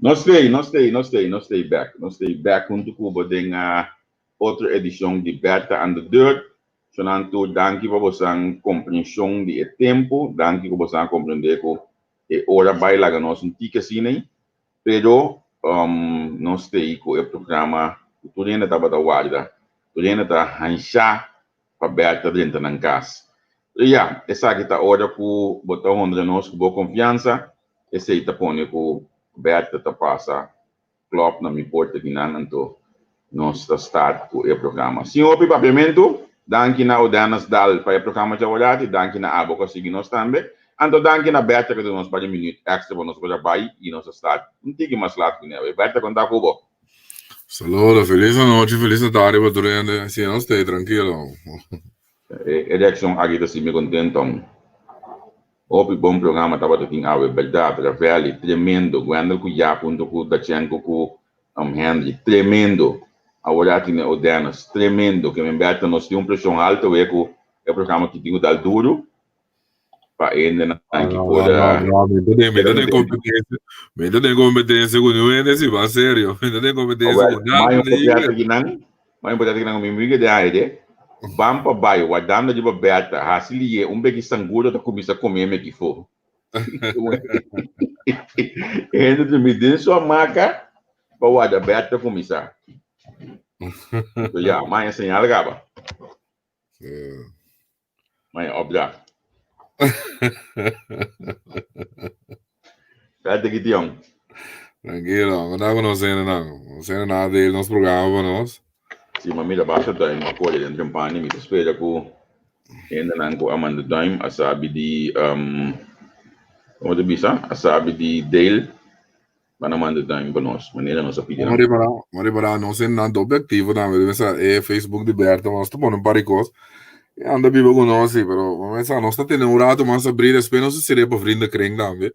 Nos t'ei, nos t'ei, nos t'ei, nos t'ei bek. Nos t'ei bek huntu ku bo den otro edishon di Bertha aan de Deur. Shonan tur danki pa bosan komprenshon di e tempu. Danki ku bosan a komprendé ku e ora bai laga nos un tiki asina ei. Pero nos t'ei ku e programa ku tur hende tabata warda. Tur hende ta hanshá pa Bertha drenta nan kas. Pero ya, esaki ta ora ku bo ta honra nos ku bo konfiansa. Esei ta pone ku Bertha ta pasa klòp na mi porta kinan, anto nos ta start ku e programa. Sin hopi papiamentu, danki na Odanas Daal pa e programa djaworati, danki na abo ku a sigui nos tambe, anto danki na Bertha ku duna nos par di minüt èkstra pa nos por a bai i nos a start un tiki mas lat ku newe. Bertha, kon ta ku bo? Saludo, felis anochi, felis tardi pa tur hende. Si, nos ta ei trankilo. E reakshon aki ta hasi mi kontento. Hopi bon programa tabata tin awe berdad Ravelli tremendo Gwendel ku Jaap hunto ku Dachenko ku Henry tremendo awor a tine Odennis tremendo ke men bèrta nos tin un preshon alto we ku e programa ki tin ku dal duru pa hendenan ki por Mi ta den kompetensia mi ta den kompetensia ku niun hende si ba serio mi ta den kompetensia ku nada. Mas importante kinan ku mi miga den aire, ban pa bai wardando riba Bertha, hasi lié un beki sanguro ta kuminsá kome meki fo. E hende drumi den su hamaka pa warda Bertha kuminsá. So ya, maña señal kaba. Maña opdracht. Bertha ki tion? Tranquilo, no ta nos hende nan. Nos hende nan a deel nos programa pa nos. Si, ma mira basta duim a kore dentro un pani. Mi ta spera ku hendenan ku a manda duim a sabi di, um, komo ta bisa? A sabi di deel pa nan manda duim pa nos, manera nos a pidi nan. Bo ripará, bo ripará, nos hendenan ta hopi aktivo tambe. Bo sa, e Facebook di Bertha, nos ta pone un par di kos. E anda biba ku nos, si, pero bo sa, nos ta tene un rato mas abrí, despues nos ta sirbi pa vriendenkring tambe.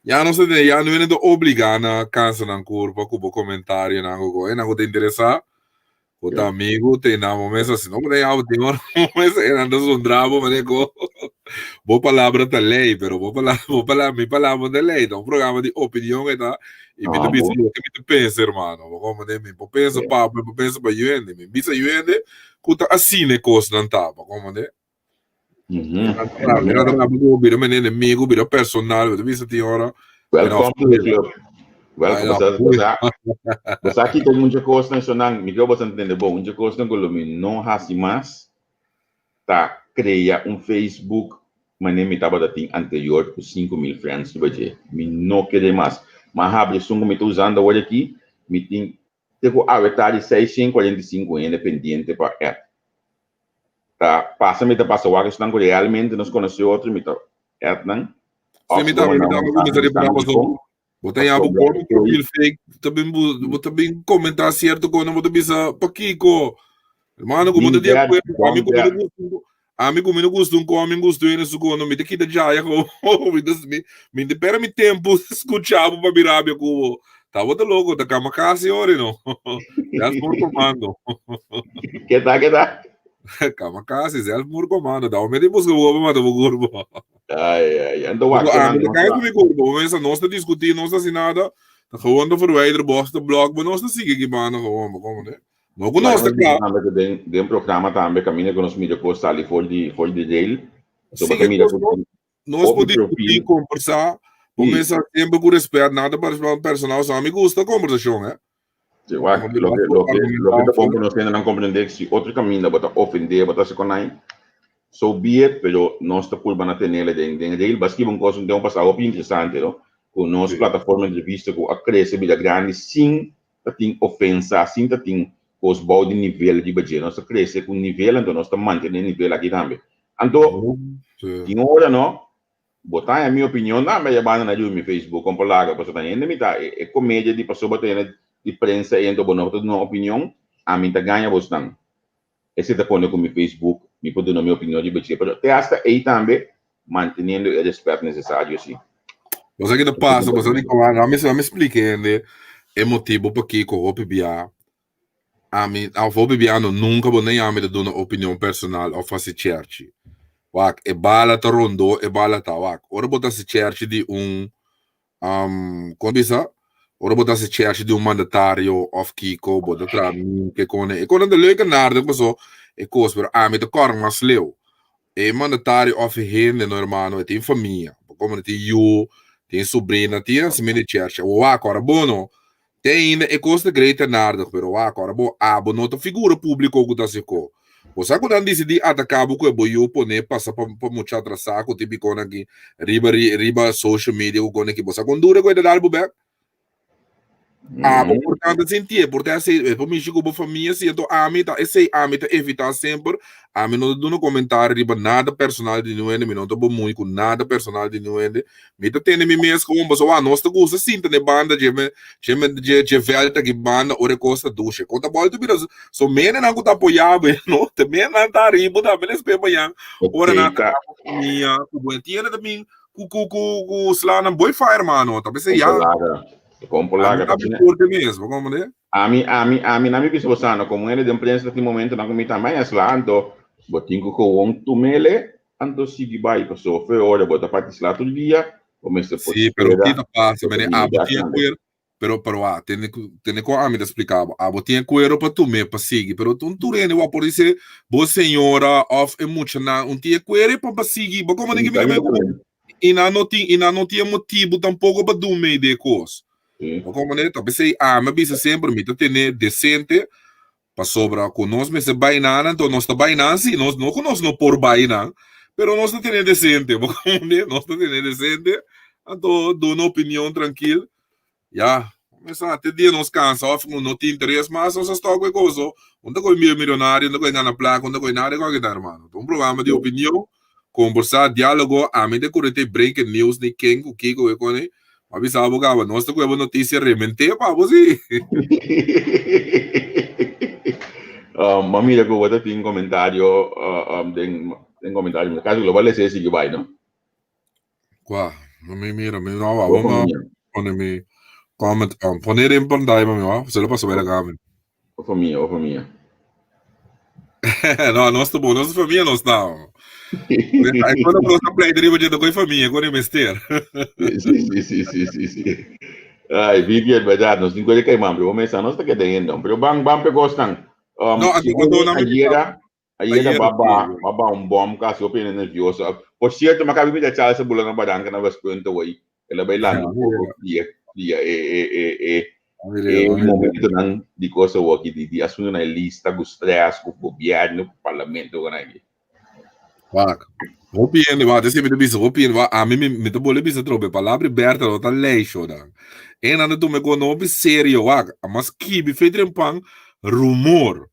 Ya nos ta tene, ya no hende ta obligá na kansa nan kurpa ku bo komentarionan ku ko. Esnan ku ta interesá, ku ta amigu, te nan bo mes asina. No por ya bo tin ora bo mes esnan ta zundra bo manera ku bo palabra ta lei, pero bo palabra, bo palabra, mi palabra no ta lei. Ta un programa di opinion e ta, i mi ta bisa loke mi ta pensa, hermano. Bo komprende? Mi por pensa pa bo, mi por pensa pa yu hende. Mi bisa yu hende ku ta asina e kosnan ta. Bo komprende? Mira bira mi enemigo, bira personal, bo bisa tin ora. Welcome to the club. Welcome. Bo sa kiko mucha kosnan shonan, mi creo bo sa entende bon, mucha kosnan ku lo mi no hasi mas ta krea un Facebook manera mi tabata tin anterior ku 5000 friends riba dje. Mi no kere mas. Ma habri esun ku mi ta usando awor aki, mi tin te ku awe tardi 645 hende pendiente pa app. Ta pasa mi ta pasa wak esnan ku realmente nos konosé otro mi ta add nan. Sí, mi tambe, mi tambe kuminsá ripará pasobra. Bo ta yabu Pasobra como e profil fake, ta bin bu, bo ta bin comenta cierto cosa, bo ta bisa pakiko. Hermano, como Bin ta di bek, acuerdo, ami bon como no bek. gusta, ami como no gusta un ko, ami gusta un su kono, mi ta kita jaya ko, mi ta mi, mi ta pera mi tempo escucha bo pa mi rabia ku bo. Ta bo ta loco, ta kama kasi ori no. Zelfmoordcommando. Ke ta, ke ta? Kama kasi, zelfmoordcommando. Da mi di busca bo pa mata bo curbo. Ai, ai, anto wak, Porque Fernando, ami ta nos kai ta. ku mi curbo, bo mesa nos ta discuti, nos ta hasi nada, ta gewoon ta verwijder bo of ta blok bo, nos ta sigui ki banda gewoon, bo komende. No ku Laga nos ta nos bisa kla. tambe ku den den programa tambe kaminda ku nos mira kos sali for di for di rail. So bo ta Sigui mira kos ku nos, tin nos por hopi discuti, profil. kombersá, bo Sí, mesa semper ku respet, nada personal, so ami gusta kombersashon, eh. sí, wak, Ami loke nos por loke loke argumentá ta bon full. pa nos hendenan komprendé si otro kaminda bo ta ofendé, bo ta hasi konai, so be it, pero nos ta purba na tenele den den rail. Bo a skibi un kos un tempu pasá hopi interesante, no? Ku nos Sí. plataforma entrevista ku a krese bira grandi sin ta tin ofensa, sin ta tin kos bou di nivel riba dje. Nos ta krese ku nivel, anto nos ta mantené nivel aki tambe. Anto, Sí. tin ora no, bo ta haña mi opinion tambe allá banda na riba mi Facebook, kon por laga, pasobra ta hende mi ta e komedia di pasobra ta hende di prensa ei, anto bo no ta duna opinion, ami ta gaña bosnan. Esei ta pone ku mi Facebook mi por duna mi opinion riba dje, pero te asta ei tambe manteniendo e respet necesario si. Bo sa ki ta pasa, bo sa di ku ami ami splika hende e motibu pakiko hopi bia ami of hopi bia no nunka bo no yami ta duna opinion personal of hasi cherchi. Wak e bala ta rondó e bala ta wak ora bo ta hasi cherchi di un Kon bisa, ora bo ta hasi cherchi di un mandatario of kiko, bo ta traha minke kone. E konan ta leuk en aardig paso e kos, pero ami ta kòrda mas leu. E mandatario of e hende no hermano, e tin famia. Bo komo tin yu, tin sobrina, tin hasi mende cherchi. Awor wak ora bo no, te ainda e kos ta great en aardig, pero wak ora bo, abo no ta figura publico ku ta hasi ko. Bo sa ku nan disidí ataká bo ku e bo yu pone pasa pa pa mucha atrasá ku tin bikon aki riba riba social media ku kon aki. Bo sa kon dura ku e ta dal bo bek? Abo por kanta sintié, por ta hasi e por mishi ku bo famia si anto ami ta esei ami ta evitá semper. Ami no ta duna komentario riba nada personal di niun hende, mi no ta bumui ku nada personal di niun hende. Mi ta tene mi mes gewoon pasobra nos ta gusta sinta na e banda dje dje dje dje veld aki banda ora e kos ta dushe. Kon ta bolto bira so mendenan ku ta apoyá bo no te mendenan ta ariba tambe les pe mañan ora nan Oké, ta ku famia ku bo entiende ta bin ku ku ku ku sla nan boy fire mano ta p'esei ya. Kompolaga, Ami kompolaga ta ta asina. forte mes bo komprende. Ami ami ami na mi bisa bo sa no komo hende den prensa ta tin momentonan ku mi tambe a sla anto bo tin ku gewoon tumele Anto sigui bai paso fe ora bo ta parti sla tur dia bo mester por Sí, pero spera ki ta pasa, bo ta mene bini abo bek tin e tambe. cuero, pero pero a tene cu tene con ami ta splica bo, abo tin e cuero pa tume pa sigui, pero un tur hende wak por dice bo señora of e muchanan un tin e cuero y pa pa sigui, bo como Sí, mi ta ke mi ku ta y nan no tin y nan no tin e motibo tampoco pa duna de cos. Sí. Bo como ta p'esey ami a bisa semper mi ta tene decente Pasobra ku nos mester bai nan, anto nos ta bai nan sí, nos no ku nos no por bai nan, pero nos ta tene desente, bo komprende? Nos ta tene desente, anto duna opinion trankil, ya, mester te dia nos kansa òf ku no tin interes mas, nos a stòp ku e kos, un ta kohe bira milionario, un ta kohe gana plaka, un ta kohe nada di kòke ta, hermano. Ta un programa di opinion, kombersá, diálogo, ami ta kore te breaking news ni ken ku kiko ku e kone, Ma bisa bo caba, nos ta coge bo noticia remente pa bo si. Um, ma mira ku bo ta tin comentario uh, um, den, den comentario. Casi lo vale ser sigui bai, no? Qua, no mi mira, mi no va, Bo vamos a famia. pone mi comment, um, poner en pantalla pa mi, va, se lo paso ver acá. Bo famia, bo famia. No, nos ta bon, nos famia nos ta. Ay, cuando nos ta play riba dje ta famia, con mester. Sí, sí, sí, sí, sí, sí. Ay, Vivian, verdad, nos tin que caimán, pero mesa nos ta queda yendo. Pero ban, ban pe gostan. Um, No, si anto na mi ayera, ayera ayera, baba, sí. baba un bom casi opi nervioso. Por cierto, me acabo de Charles bula na baranca na Westpunt hoy. El a bai landa un poco, fria, fria, e, e, e, e, E momentonan di kos awoki di di asuntonan e lista ku stress ku gobièrnu ku parlamento ku nan aki. Wak, hopi hende wak, esei mi ta bisa hopi hende wak, ami mi mi ta bole bisa atrobe, palabra di Bertha no ta lei sho dan. E nan ta tuma e kos hopi serio wak, a mas skibi fe trempan rumor.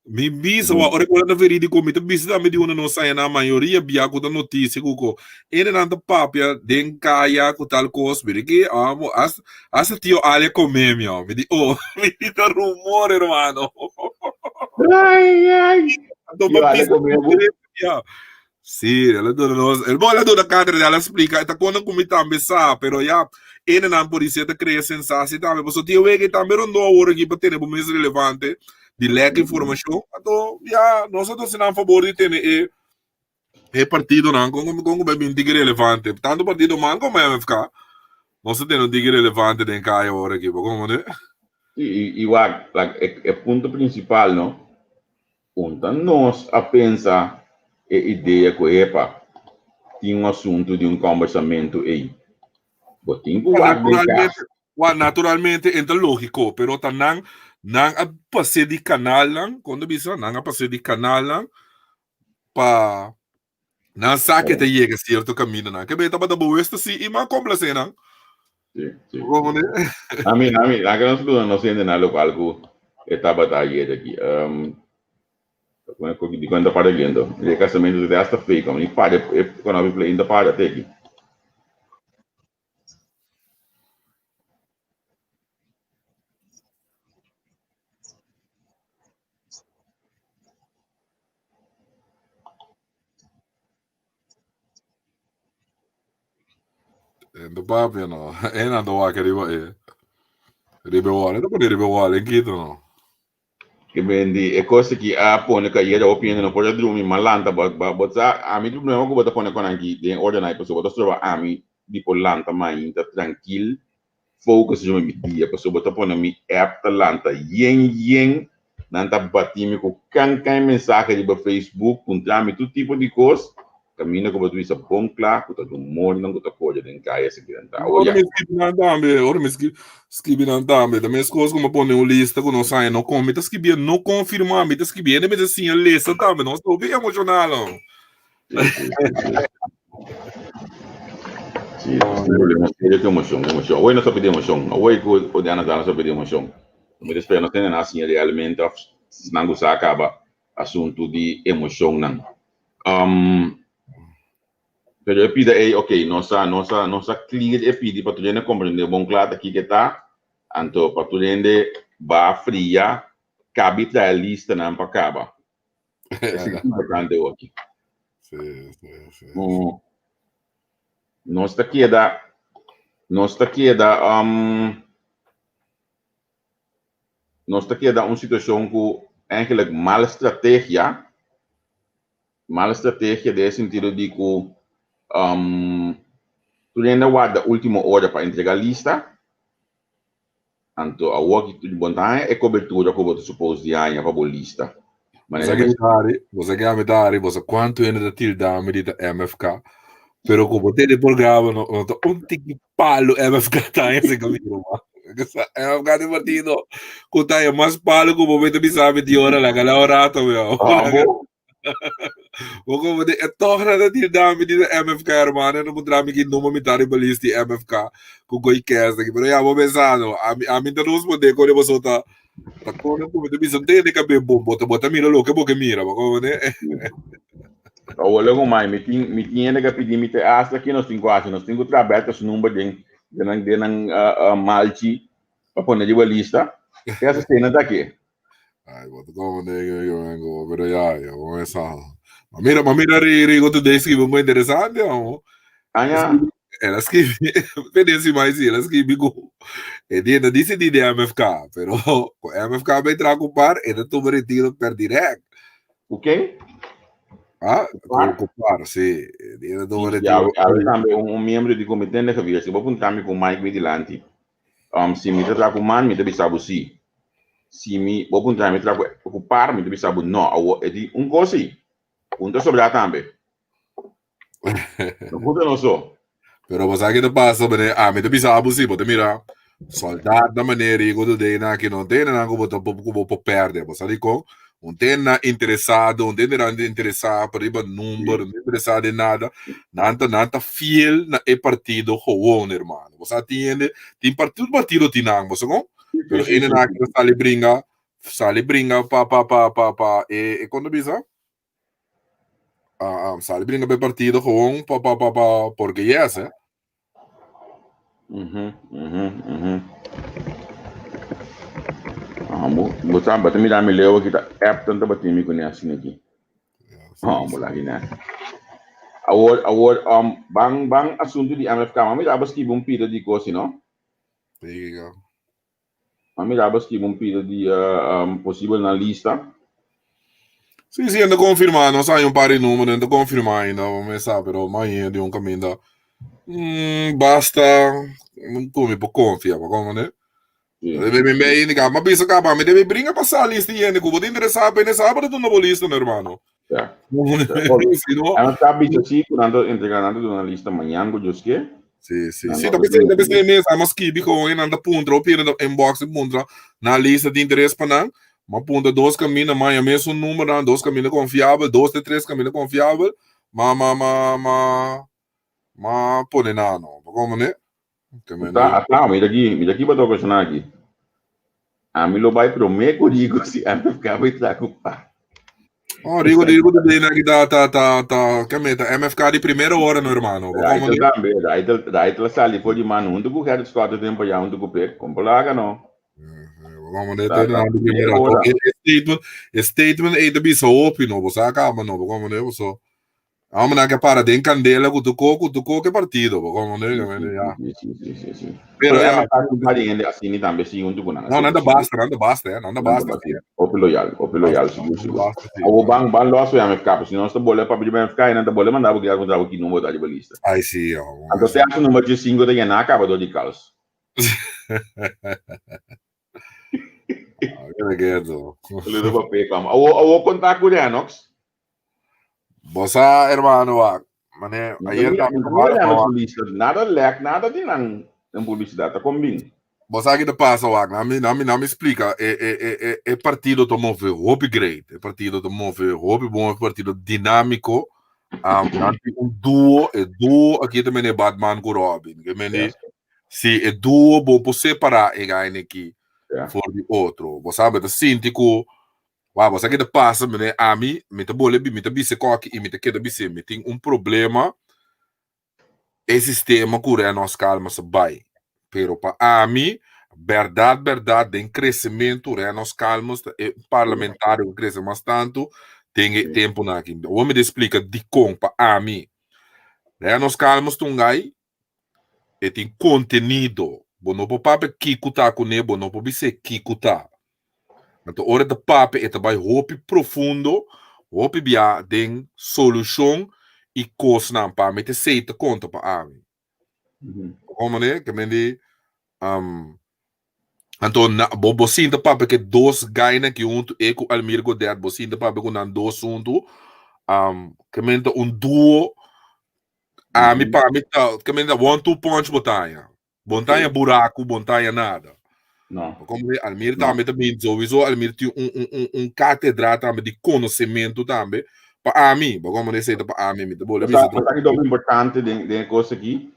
Mi bisa wa ora ku ta verídiko, mi ta bisa tambe di unda nos haña nan mayoria bia ku ta notisia ku ko hendenan ta papia den kaya ku tal kos. Mira ki amo hasta hasta tio Ali a kome mi oh. Mi di oh mi di ta rumor hermano. Ai ai. Anto Tio pa Ali bisa kome bo. ya. Sí, el a duna nos, el bo el a duna kátedra, el a splika, e ta konta ku mi tambe sa, pero ya, hendenan por disé ta krea sensasi tambe, pasobra tin wega i tambe rondó awor aki pa tene bo mes relevante, di lèk informashon, anto ya, nos a ta hasi nan fabor di tene e e partidonan kon kon kon ku bai bin tiki relevante, tantu partido man komo MFK, nos ta tene un tiki relevante den kaya awor aki, bo komprende? Sí, i i wak, like, e e punto prinsipal no, Unta nos a pensa e idea ku epa tin un asuntu di un kòmbersamentu ei? Bo tin ku wak den kas. Wak, naturalmente e ta lógiko, pero ta nan nan a pas'é di kanalnan, kon ta bisa? Nan a pas'é di kanalnan pa nan sa ke ta yega sierto kamindanan. Ke be tabata bewust si i mas komplasé nan. Sí, sí. Ami, ami, laga nos duna nos hendenan lokual ku e tabata ayer aki. Um, di kuanta para gendo. E kasamentu ta hasta fake, ni para e konopi play inta para teki. En de papia no. En ando wak riba e. Riba e wall. E ta pone riba e wall en kito no. Ke men di e kos ki a pone ku ayera hopi hende no por a drumi ma lanta bo bo sa ami tin problema ku bo ta pone konan aki den orden ai pasobra bo ta stroba ami di por lanta mainta trankil focus riba mi dia pasobra bo ta pone mi app ta lanta yen yen nan ta bati mi ku kan kan mensahe riba Facebook puntra mi tur tipo di kos kaminda ku bo ta bisa bon kla ku ta rumornan ku ta kore den kaya esaki nan ta Ora mi skibi nan tambe, ora mi skibi nan tambe, ta meskos ku mi pone un lista ku nos haña no kon, mi ta skibié no konfirmá, mi ta skibié hende mester siña lesa tambe, nos ta hopi emoshonal. Sí, problema serio ku emoshon, emoshon. Awor no sa pidi emoshon. Awor ku Odiana sa no sa pidi emoshon. Mi ta spera nos tene nan siña realmente of nan ku sa kaba asuntu di emoshonnan. Um, pero e pida ei, ok, nos a, nos a, nos a clear e pidi pa tur hende comprende bon kla ta kiko e ta, anto pa tur hende ba fria, kabi traha listanan pa kaba. Esei ta importante hopi. Sí, sí, sí. Nos ta keda, nos ta keda, um, nos ta keda un situacion cu eigenlijk mal strategia, mal strategia den e sentido di cu um, tur hende a warda ultimo ora pa entrega lista, Anto awor ki bo ta haña e kobertura ku bo ta supos di haña pa bo lista. Manera Bo sa ki hari, bo sa ki ami ta hari, bo sa kuantu hende ta tilda mi di ta MFK, pero ku bo tene programa no, no ta un tiki palo MFK ta haña ese camino, man. MFK di partido ku ta haña mas palo ku bo mete bisa mi di ora laga la un rato, mi. Ah, bo. Bo como de e toch na dat hier dame di de MFK hermano no puntra mi ki nummer mi ta riba list di MFK ku gooi kerst aki pero ya bo pensando ami ami ta responde con bo so ta ta con ku mi ta bisa tene kabe bom bo ta bo ta mira loke bo ke mira bo como ne. Awor luego mai mi tin mi tin hende ka pidi mi te hasta aki nos tin ku hasi nos tin ku traha Bertus number den den nan den nan malchi pa pone riba lista te hasta cena ta aki. Ay, bo ta como negro, yo vengo, pero ya, yo voy a Ma mira, ma mira, Rigo Today scribe un interesante, amo. Aña. El a scribe, pendensi mais, el a scribe ku e dia no dice di de MFK, pero ku MFK bai tra ku par, e ta tuma retiro per direct. Ku ken? Ah, ku ku par, sí. E dia ta tuma retiro. Ya, ya, tambe un, un miembro di comité de geweest. Si bo puntami ku Mike mi dilanti. Um, si mi ta traha ku man, mi ta bisa bo si. Si mi, bo puntra mi traha ku, ku par, mi ta bisa bo no. Awor, e di un kos si. Un ta sobrá tambe. No puntra no so. Pero bo sa ke ta pasa, bene, ami ta bisa bo si, bo ta mira, soldat na manera i ku today na ki no tene nan ku bo ta ku bo por perde. Bo sa dikon? Un tene nan interesado, un tene nan interesá pa riba number, un interesá den nada. Nan ta nan ta fiel na e partido gewoon, hermano. Bo sa tin hende, tin partido, partido tin nan, bo sa kon? Pero hende nan ki ta sali bringa. Sali bringa pa pa pa pa pa e e kon ta bisa? Ah, ah, sali bringa pa e partido gewoon pa pa pa pa porque yes, eh. Mhm, mhm, mhm. Ah, bo, bo sa, bata mira mi leo aqui, ta app tanta bati mi kuné asina aqui. Ah, bo lagi na. Awor, awor, um, bang, bang asunto di MFK, ma mi daba skibi un pida di kosi, no? Diga. Ma mi daba skibi un pida di uh, um, posibel na lista. Sí, sí, anda confirma, nos hay un par de número, anda confirma ainda, me sa, pero mañana de un caminda. Basta, ku mi por confia, pa como ne? Sí. Debe me indica, ma bisa caba, mi debe brinca pa sa lista y hende, ku bo te interesa pa ene sa, pero tu no bo lista, no, hermano. Ja. Si no, MFK bisa sí, ku nan ta entrega nan ta duna lista mañana ku Dios ke. Sí, sí. Nan Sí, no ta ta pensei, duna ta pensei mes, ama skibi gewoon en nan ta puntra, o pide inbox e puntra, na lista di interes pa nan, ma puntra dos camina, ma ya mes un numero nan, dos camina confiabel, dos te tres camina confiabel, ma, ma, ma, ma, ma pone nan, no. Pa como ne? Ke men Ta, ata, mira aki, mira aki bo ta ocasiona aki. Ami lo bai prome ku Rigo si MFK bai traha ku pa. Oh, Rigo, Rigo de bena aki ta, ta, ta, ta, ke meta, MFK di primera hora, no, hermano. Bo como Raitel ne? tambe, Raitel, Raitel a sali for di man huntu ku Gerrit Schotte tempo ya huntu ku Pek. Kon por laga no? Bo como ne, Ta, te ta na di primera primera. hora. E, e statement, e statement ei ta bisa hopi, no. Bo sa kaba, no. Bo como ne, bo so. Hombre, que para den candela ku tu ko ku tu ko ke partido, bo como ne, Sí, ke sí, ya. sí, sí, sí, sí, sí. Pero Pero ya, MFK tin un par di hende asina tambe sí huntu ku nan. no, Asina nan ta sigur. basta, nan ta basta, eh, nan ta Nan ta basta, basta. sí. Hopi loyal, hopi Basta, loyal, sigur, nan ta sigur. basta, sí. Awor ban, ban los for MFK, pasobra si nos ta bole papia di MFK i nan ta bole manda bo guia kontra bo ki number ta riba lista. Ai, sí, oh, Anto te sí. hasta number 15 ta yená kaba dor di kals. Ah, ke reguerdo. Saludo pa Peckham. Awor, awor konta ku Renox. Bo sa, hermano, wak, mane, Mi ta ayer mira, tambe mi ta ku mira Bala Renox wak. su lista. Nada lek, nada di nan en publisidat ta kombin. Bo sa ki ta pasa, wak, nami, nami, nami splika, e, e, e, e, e partido ta move hopi great, e partido ta move hopi bon, e partido dinámiko, um, nan tin un duo, e duo aki ta mene Batman ku Robin, ke mene, Yes. si e duo bo por separá e gaina aki Ja. for di otro. Bo sa, bo ta sinti ku Wou, bo sa ke ta pasa, mene, ami, mi ta bole, mi ta bisa koki i mi ta keda bis'é, mi tin un problema, e sistema ku Renos Calma sa bai. Pero pa ami, bèrdat bèrdat, den kresementu, Renos Calmas ta e parlamentario ku krese mas tantu den e tempunan aki. Awor mi ta splika dikon pa ami Renos Calmas ta un gai E tin kontenido. Bo no por papia kiko ta kuné, bo no por bis'é kiko ta. Anto ora e ta papia e ta bai hopi profundo, hopi bia den solushon i kosnan. Pa mi ta esei ta konta pa ami. Bo manera? Ke men di, anto na bo bo sinta papia ku e dos gainan aki huntu, e ku Almir Godet, bo sinta papia ku nan dos huntu, ke men ta un duo. Ami pa mi ta, ke men ta one two punch bo ta haña. Bo no ta haña buraku, bo no ta haña nada. No. Como di Almir No. tambe ta bin sowieso Almir tin un un un un katedra tambe di konosementu tambe pa ami. Bo como esei ta pa ami, mi ta bole Sa bisa sa ki dope importante den den e kos aki.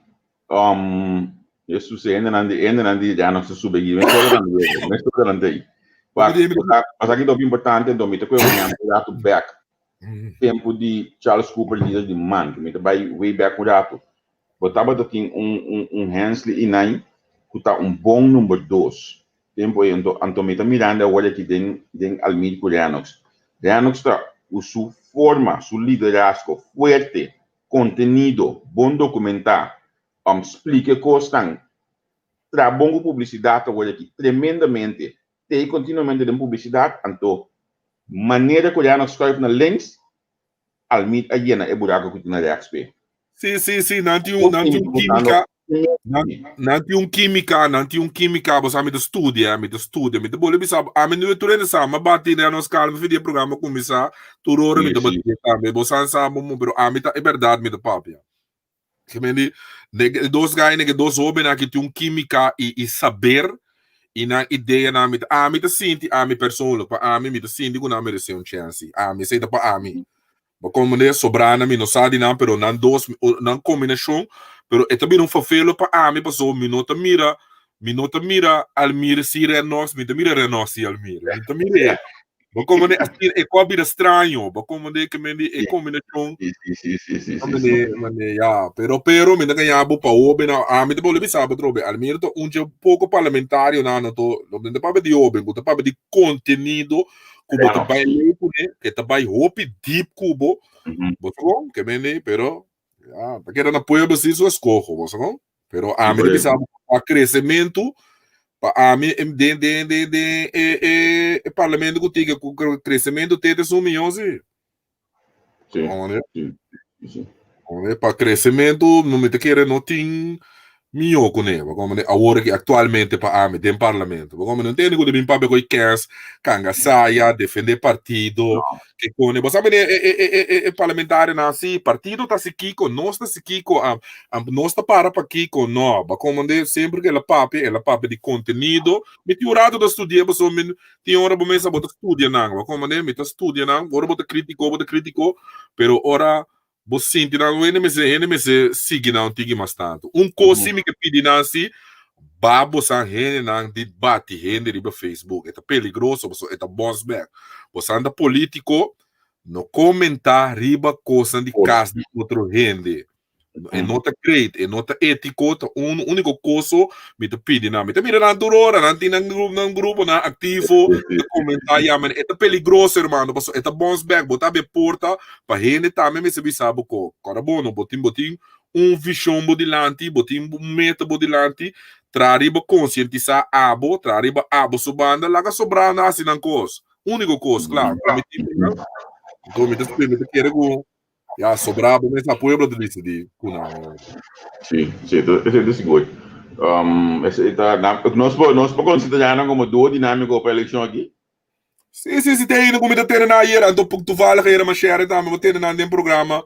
Um, e susehendenan di hendenan di ya nos ta sube aki. Mesora nan di mesora nan ta ei. Como Wak, di mi sa ki dope importante, do mi ta koe un ehempel ratu bek. Tempu di Charles Cooper lider di man, mi ta bai way back un ratu. Bo tabata tin un un un Hensley Inay ku ta un bon number dos. Tempu ei anto anto mi ta mirando awor aki den den Almir ku Renox. Renox ta ku su forma, su liderazgo fuerte, kontenido, bon dokumentá, splika e kosnan, traha bon ku publisidat awor aki tremendamente. Tei kontinuamente den publisidat, anto manera ku Renox skuif na links, Almid a yena e buraku ku tin na rechts p'e. Sí, sí, sí, nan tin un, nan tin un kímika, nan, nan tin un kímika, nan tin un kímika, bo sa mi ta studia, mi ta studia, mi ta bole bisa, ami no tur hende sa, mi a bati Renox Calma fi di e programa kuminsá, tur ora mi ta bati tambe, bo sa sa bo, pero ami ta e bèrdat mi ta papia. Ke men di, e dos gai e dos hobennan aki tin un kimika i i saber i nan ideanan mi ta ami ta sinti ami persoonlijk pa ami mi ta sinti ku nan meresé un chènsi ami esei ta pa ami bo komprendé sobranan mi no sa di nan pero nan dos nan kombinashon pero e ta bira un favelo pa ami pasobra mi no ta mira. Mi no ta mira Almir si Renox, mi ta mira Renox si Almir. Mi ta mira e. Bo komende asina e ko bira straño. Bo komende ke men di e kombinashon. Si, si, si, si, si, si. Mane, mane, ya. Pero, pero, mi ta gaña bo pa hoben. A mi ta bolbe bisa bo trobe. Almir ta un dje poko parlamentario nan no to, no ta papia di hoben, ku ta papia di kontenido ku bo ta bai lei kuné, ke ta bai hopi deep ku bo. Bo ta kon? Ke men di, pero, ya, ta keda na pueblo si su eskoho, bo sa kon? Pero ami ta bisa bo pa kresementu, pa ami den den den den e e e parlamento ku tin ku kresementu te te su miyon si. Si, si, si. Pa kresementu no mi ta kere no tin miyo kuné. Bo komprende? Awor aki aktualmente pa ami den parlamento. Bo komprende? No tende ku ta bin papia ku e kens, kanga saya, defende partido. Ke kone. Bo sa mene e e e e e parlamentarionan si partido ta si kiko, nos ta si kiko, nos ta para pa kiko. No. Bo komprende? Semper ku el a papia, el a papia di kontenido. Mi tin un rato ta studia pasobra mi tin ora bo mester bo ta studia nan. Bo komprende? Mi ta studia nan. Ora bo ta kritiko, bo ta kritiko. Pero ora Bo sinti nan hende mester hende mester sigui nan un tiki mas tantu. Un kos si mi ke pidi nan si, ba bosan hendenan di bati hende riba Facebook. E ta peligroso pasobra e ta bons bek. Bosan ta politico, no comenta riba kosnan di kas di otro hende. E no ta great, e no ta etico, ta un unico koso mi ta pidi nan. Mi ta mira nan tur ora, nan tin nan grupo, nan gruponan activo, ta comenta, ya, men e ta peligroso hermano, pasobra e ta bons bek. Bo ta habri e porta Pa hende tambe mester bisa bo ko kòrda bo no, bo tin bo tin un vishon bo dilanti, bo tin un meta bo dilanti, traha riba konsientisá abo, traha riba abo su banda, laga sobrá nan hasi nan kos. Úniko kos, kla, ku mi tin nan, anto mi ta spera, mi ta kere ku ya sobrá bo mes na pueblo ta disidí ku nan. Sí, sí, esei ta sigur. Esei ta, nos por nos por konsiderá nan komo duo dinámiko pa elekshon aki? Sí, sí, sí, te ainda ku mi ta tene nan ayer, anto toevallig ayer ma share tambe, bo tene nan den programa,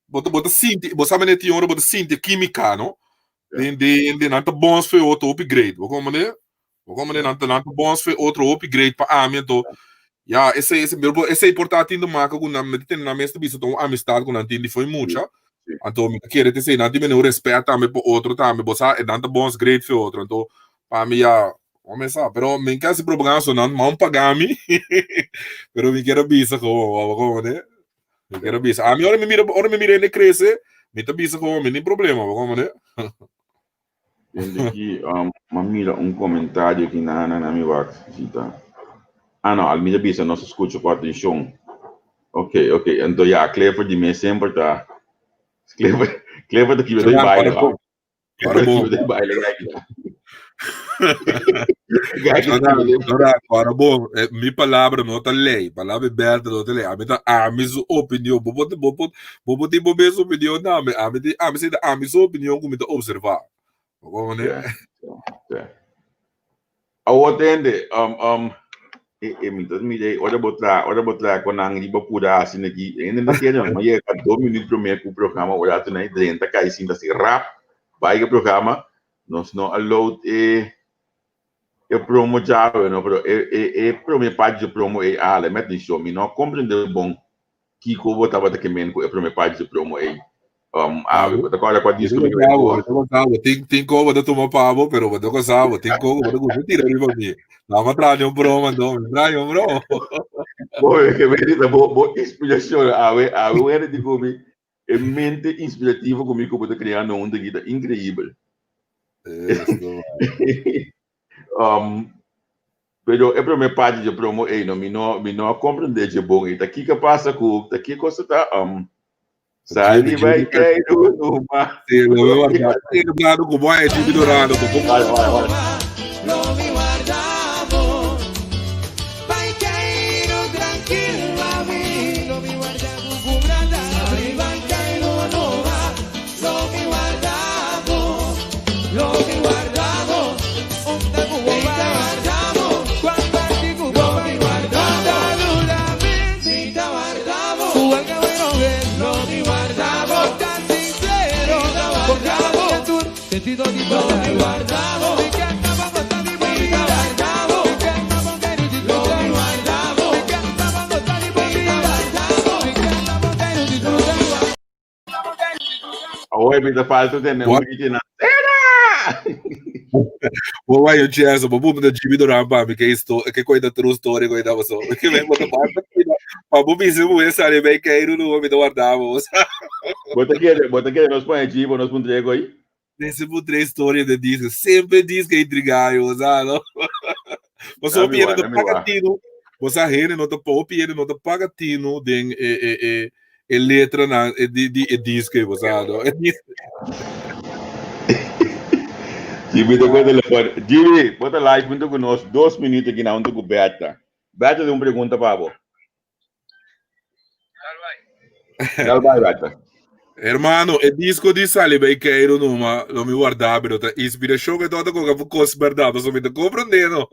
bo ta, bo ta sinti, bo sa manera tin ora bo ta sinti e kímika, no? Den, den, den, nan ta bons fe otro hopi great, bo komprende? Bo komprende? Nan ta, nan ta bons fe otro hopi great pa ami, anto, ya, esei, esei, pero esei por ta tin te maka ku nan, mi ta tene nan mes ta bisa ta un amistad ku nan tin di foi mucha, anto mi ta kere te esei, nan tin mene un respet tambe pa otro tambe, bo sa, e nan ta bons great fe otro, anto, pa mi ya, Bo sa, pero mi ka hasi propaganda so nan man paga mi. Pero mi kier a bisa gewoon, bo komprende? Mi kier a bisa. Ami ora mi mira, ora mi mira hende krese, mi ta bisa gewoon, mi tin problema, bo komprende? Tende ki, um, m'a mira un komentario ki na na mi wak si ta. Ah no, al mi ta bisa nos a skucha ku atenshon. Ok, ok. Anto ya, Clifford di mes semper ta Clifford, Clifford ta kiba ta baile. Para bom. Para bom, eh, mi palabra no ta lei, palabra Berta no ta lei. Ami ta ami su opinion. Bo por bo por bo por tin bo mes opinion tambe. Ami tin ami si ta ami su opinion ku mi ta observa. Bo komprende? Ja, ja. Awor tende, um, um, e, e mi ta mira ora bo tra, ora bo tra con nan riba pura asina aki, hende no kere, ma yega dos minuut prome ku programa ora tu nan drenta kai sinta así rap, bai ke programa, nos no a load e e promo djawe no, pero e e e prome parti dje promo ei a hala mi atencion, mi no a comprende bon Kiko bo tabata ke men ku e prome parti dje promo ei? Um, awe, bo ta kòrda kua disko mi ta Bo ta goza bo, tin, tin ko bo ta tuma pa bo, pero bo ta goza bo, tin ko bo ta gusta tira riba mi. No, ma traha ni un broma, no, mi traha ni un broma. Bo, ke men ta bo, bo inspirashon, awe, awe wende di ku mi, e mente inspirativo ku mi ku bo ta kreando huntu aki ta inkreibel. Eso. Um, pero e prome parti dje promo ei no, mi no, mi no a comprende dje bon ei. Ta kiko pasa ku, ta kiko se ta, um, sali bai kei numa. Sí, lo voy a guardar. Sí, claro, como hay Jimmy Dorado, como Vale, vale, vale. Awor mi ta falta tene un grito na Sera! Bo vai un chance, bo punta Jimmy Duran pa mi ke isto, ke koi da true story koi da so. Ke me bota pa pa bo bisa bo e sali bij keiru no mi ta warda bo. Bo ta kere nos pone Jimmy, nos puntra e koi? Nesse puntra historia de disco, sempre disco é intrigaio, sabe? No? Você Dami hopi wa, no dami paga wa. tino, você hene no ta hopi hende no ta paga tino den e e e e letra na e di di e disco, você no? E disco. Jimmy ta ku telefon. Jimmy, bo ta live junto ku nos 2 minuut aki na hunto ku Bertha. Bertha tin un pregunta pa bo. Dal bai, Bertha. Hermano, e disco di Sali bij Keiro numa, lo mi warda, pero ta inspiracion que tota koka pu kos berdad, paso mi ta comprende no.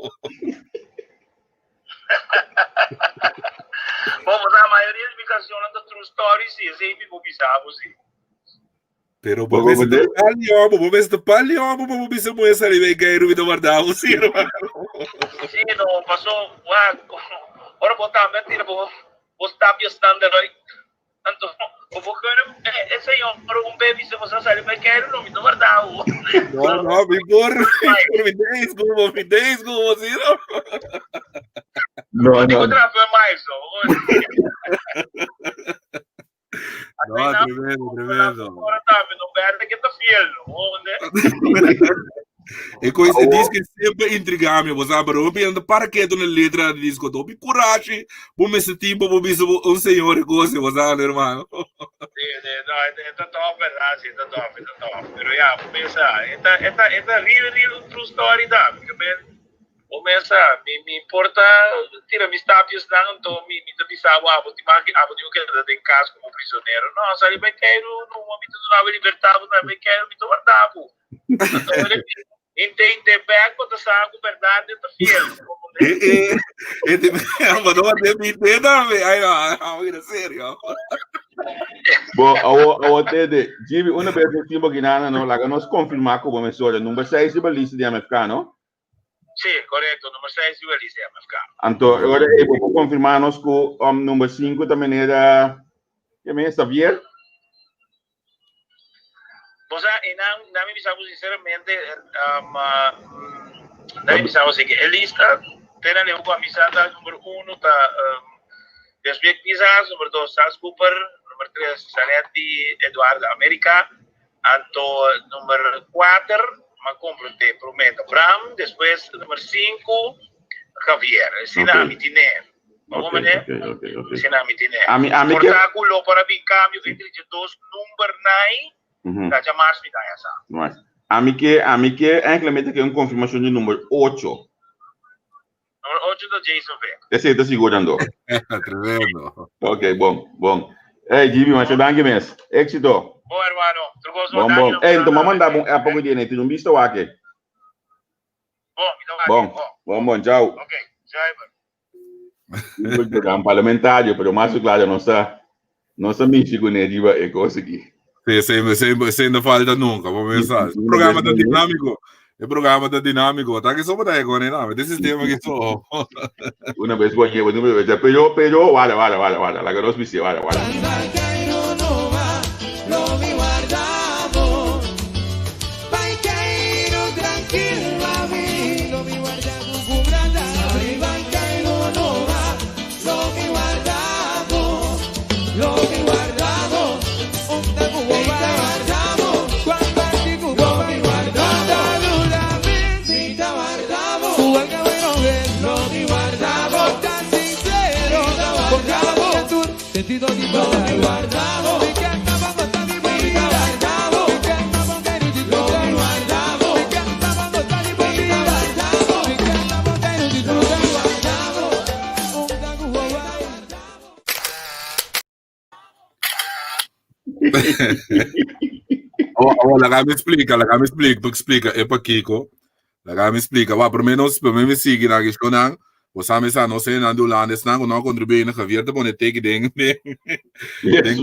Bom, mas a maioria di mi cancionnan ta true stories, sí, esei mi por bisa bo, sí. Pero bo mester ta palio, bo mester ta palio, bo bo bisa mujer sali bij Keiro mi ta warda bo, sí, hermano. Sí, no, paso, wak, ora bo tambe a tira bo, bo stapjesnan eruit. Anto, bo por kere e señor un be bisa bo sa sali bai keiru no, mi ta warda bo. No, no, mi por, mi deis como, mi deis como, sí, no. No, Digo no. trape mais, no. No, tremendo, tremendo. Ora tambe, no berde que ta fiel, no. Onde? E coisa e disco sempre intriga-me, você sabe, pero eu penso, para que tu na letra de disco, tô me coragem, vou me sentir, vou me um senhor e coisa, você sabe, irmão. Sí, sí, no, esta top, verdad, sí, esta top, esta top. Pero ya, pensa, esta, esta, esta real, real true story da, porque men, o pensa, mi, mi importa, tira mis tapios nan, anto mi, mi ta bisa, abo, ti maki, abo digo que den cas como prisionero. No, sali bij Keiro, no, mi ta duna libertad, bo sali bij Keiro, mi ta warda bo. Inte bek bo ta sa ku berdad e ta fiel. Eh, eh, eh, te, maar no, te mi te dame. Ay, no, no, en serio. Bo, awo, awo tede. Jimmy, una vez nos timbo ginana, no, laga nos confirmar como me sora. Number 6 riba lista di MFK, no? Sí, correcto. Number 6 riba lista di MFK. Anto, ora, eh, bo por confirmar nos ku number 5 ta menera, ke me, Xavier? Bo sa, e nan, nan mi bisa bo sinceramente, nan mi bisa bo si ke e lista, te na leu ku a misa ta number 1 ta Deswiek Pisas, number 2 Sas Cooper, number 3 Saretti Eduardo America, anto number 4 m'a komprende promé ta Bram, despues number 5 Javier. Asina ami tine. Ok, ok, ok, ok. Asina mi tine. Ami, ami ke... Por ta ku lo por a bin kambio entre dje dos number nai, ta djamars mi ta haña sa. Mas. Ami ke, ami ke eigenlijk ke un konfirmashon di number ocho. Number ocho ta Jason Vega. Esei ta sigur ando. Tremendo. Ok, bon, bon. Hey, Jimmy, masha danki mes. Éxito. Bon, hermano. Tur kos bon, bon. Bon, bon. Hey, enton, m'a manda bo un app ku di, tin un bista wak. Bon, mi ta wak. Bon, bon, bon, chao. Ok, zuiver. Un parlamentario, pero mas claro, no sa, no sa mishi kuné riba e kos aki. Sí, sí, sí, sí, no falta nunca, bo pensar. El programa ta dinámico. El programa ta dinámico. Ta que somos de con el este sistema que so. Una vez voy a una vez, pero, pero, wala, wala, wala, wala, la que nos viste, wala, wala. Oh, oh, laga mi splika, laga mi splika, pa splika e pa Kiko. Laga mi splika. Wa, promé nos, promé mi sigui na kishonan. Bo sa mi sa no sé nan di Holandes nan ku no kontribuí na Javier ta pone teki den den den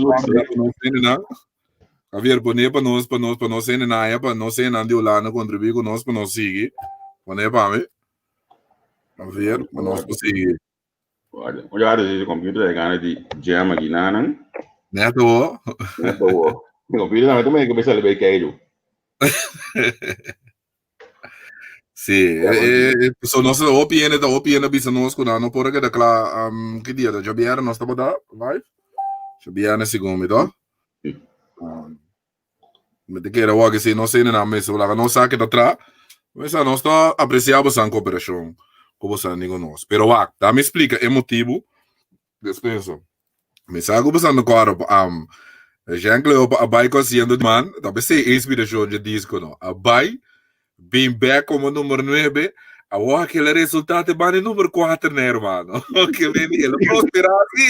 nos hende nan. Javier pone pa nos pa nos pa nos hende nan aya pa nos hende nan di Holanda kontribuí ku nos pa nos sigui. Pone pa mi. Javier, pa nos pa sigui. Oye, si computer e gana di jam aki nanan. Neto wo. Neto wo. Computer tambe tambe que besale bij keiru. Sí, e, e, so nos hopi hende ta hopi hende bisa nos ku nan no por a keda kla um, ki dia ta djabièrnè nos tabata live? Djabièrnè segun mi to. Um, mi te kere wak si nos hende nan mester laga nos sa ke ta tra. Mesa nos ta apresiá bosan kooperashon ku bosan di ku nos. Pero wak, da mi splika e motibu. Despensa. Mi sa ku bosan no kòrda um, Jean Cleopa a bai ku asiento di man, ta p'esei e inspirashon dje disko no. A bai, bin bèk komo number nuebe, awor akela resultá te banda e number kuater ne hermano. Ke men el a prosperá si.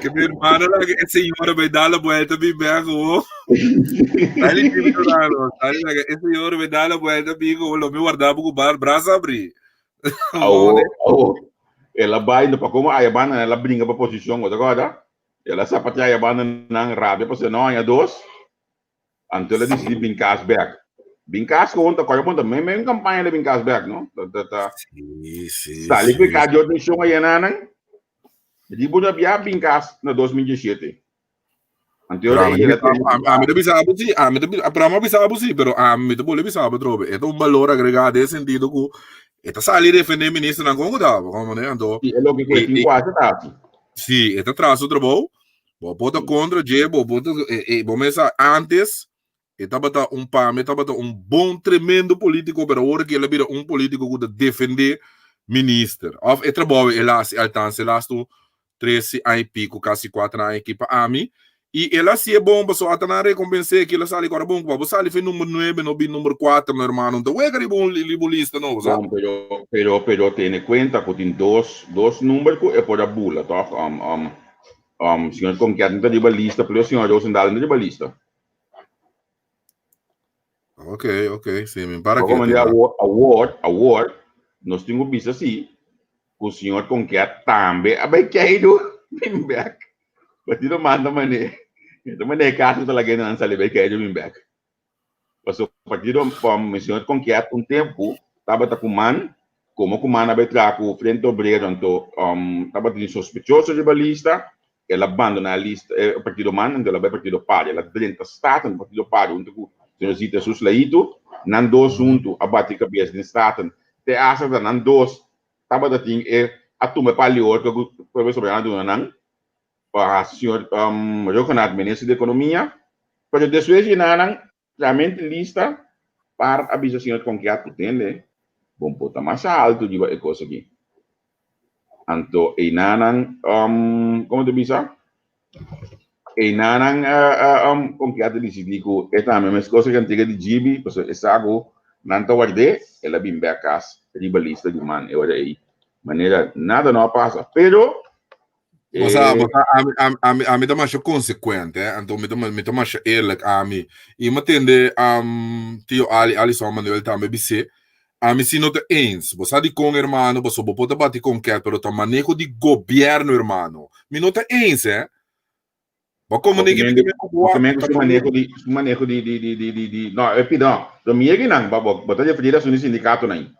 Ke mi hermano laga e señora bai da la buelta bin bèk awo. Dale Jimmy Dorano, dale laga e señora bai da la buelta bin awo, lo mi warda bo ku bar brasa abrí. Awo, awo. El a bai, no pa como aya banda el a bringa pa posicion, bo ta acorda? El a sapatea aya banda nan rabia pasobra no haña dos. Anto el a dicidi bin cas bek. Bin cas gewoon ta corre bon ta mei mei un campaña el a bin cas bek, no? Ta ta ta. Sí, sí, Sali sí. cu e cas di otro nicion aya nan. Di bo ta bia bin cas na 2017. Pero ami ta bisa abo si, ami ta bisa, pero ami a bisa abo si, pero ami ta bolbe bisa abo atrobe. E ta un balor agregá den sentido ku e ta sali defendé ministernan kon ku ta, komo ne, anto. Si, e loke ku e tin ku hasi ta hasi. Si, e ta traha su trabou, bo por ta kontra dje, bo por ta, bo mes sa antes e tabata un pa mi tabata un bon tremendo politico, pero awor aki el a bira un politico ku ta defendé minister. Of e trabou el a hasi altanse el a hasi trese aña y pico, casi cuatro aña aki pa ami. Y el a hacié bon, pasobra ata nan a recompensé ki el a sali cu ora bon, cu pa bo sali fe number nuebe, no bin number cuatro, no hermano, no ta wega riba un riba un lista no, bo sa. Bon, pero, pero, pero tene cuenta cu tin dos, dos number cu e por a bula, toch? Um, um, um, señor Conquet no ta riba lista, pero señor Roosendaal no ta riba lista. Ok, ok, sí, mi para que. Como awor, awor, awor, nos tin ku bisa sí, ku señor Conquet tambe a bai keidu bin bek. Partido manda mané, ta mané kaso ta laga nan sali bai keidu bin bek. Paso partido pom señor Conquet un tempu tabata ku man, komo ku man a bai traha ku Frente Obrero anto um, tabatin sospechoso riba lista, El a bandoná lista, e partido man, anto el a bai partido par. El a drenta Staten, partido par, huntu ku señor Zita Jesus Leito. Nan dos huntu a bati kabes den Staten. Te hasta ta nan dos tabata tin e a tuma e pal di horka ku Pueblo Soberano a duna nan pa hasi señor Rhuggenaath minister di ekonomia. Pero despues di nan Realmente lista par a bisa señor Conquiat cu tende bon por ta mas alto riba e cos aki. Anto einanan um como ta bisa? Einanan uh, um Conquiat a dicidi cu e tambe mes cosa cu antiga di Gibi, pasobra e sa cu nan ta ward'é, el a bin bek cas riba lista di man e ora ei. Manera nada no a pasa, pero Bosa, bosa, ami, ami, ami, ami ta masha consecuente, eh? Anto mi ta, mi ta masha eerlijk, ami. I mi tende um, tio Ali, Alison Manuel tambe bisé, ami si no ta eens. Bosa di con, hermano, boso bo por ta bati con ket, pero ta maneho di gobierno, hermano. Mi no ta eens, eh? Bo comunique mi mi ku maneho di su maneho di di di di di di no, e pidon. Do mi yegi nan, bo bo ta referir a su ni sindicato nan.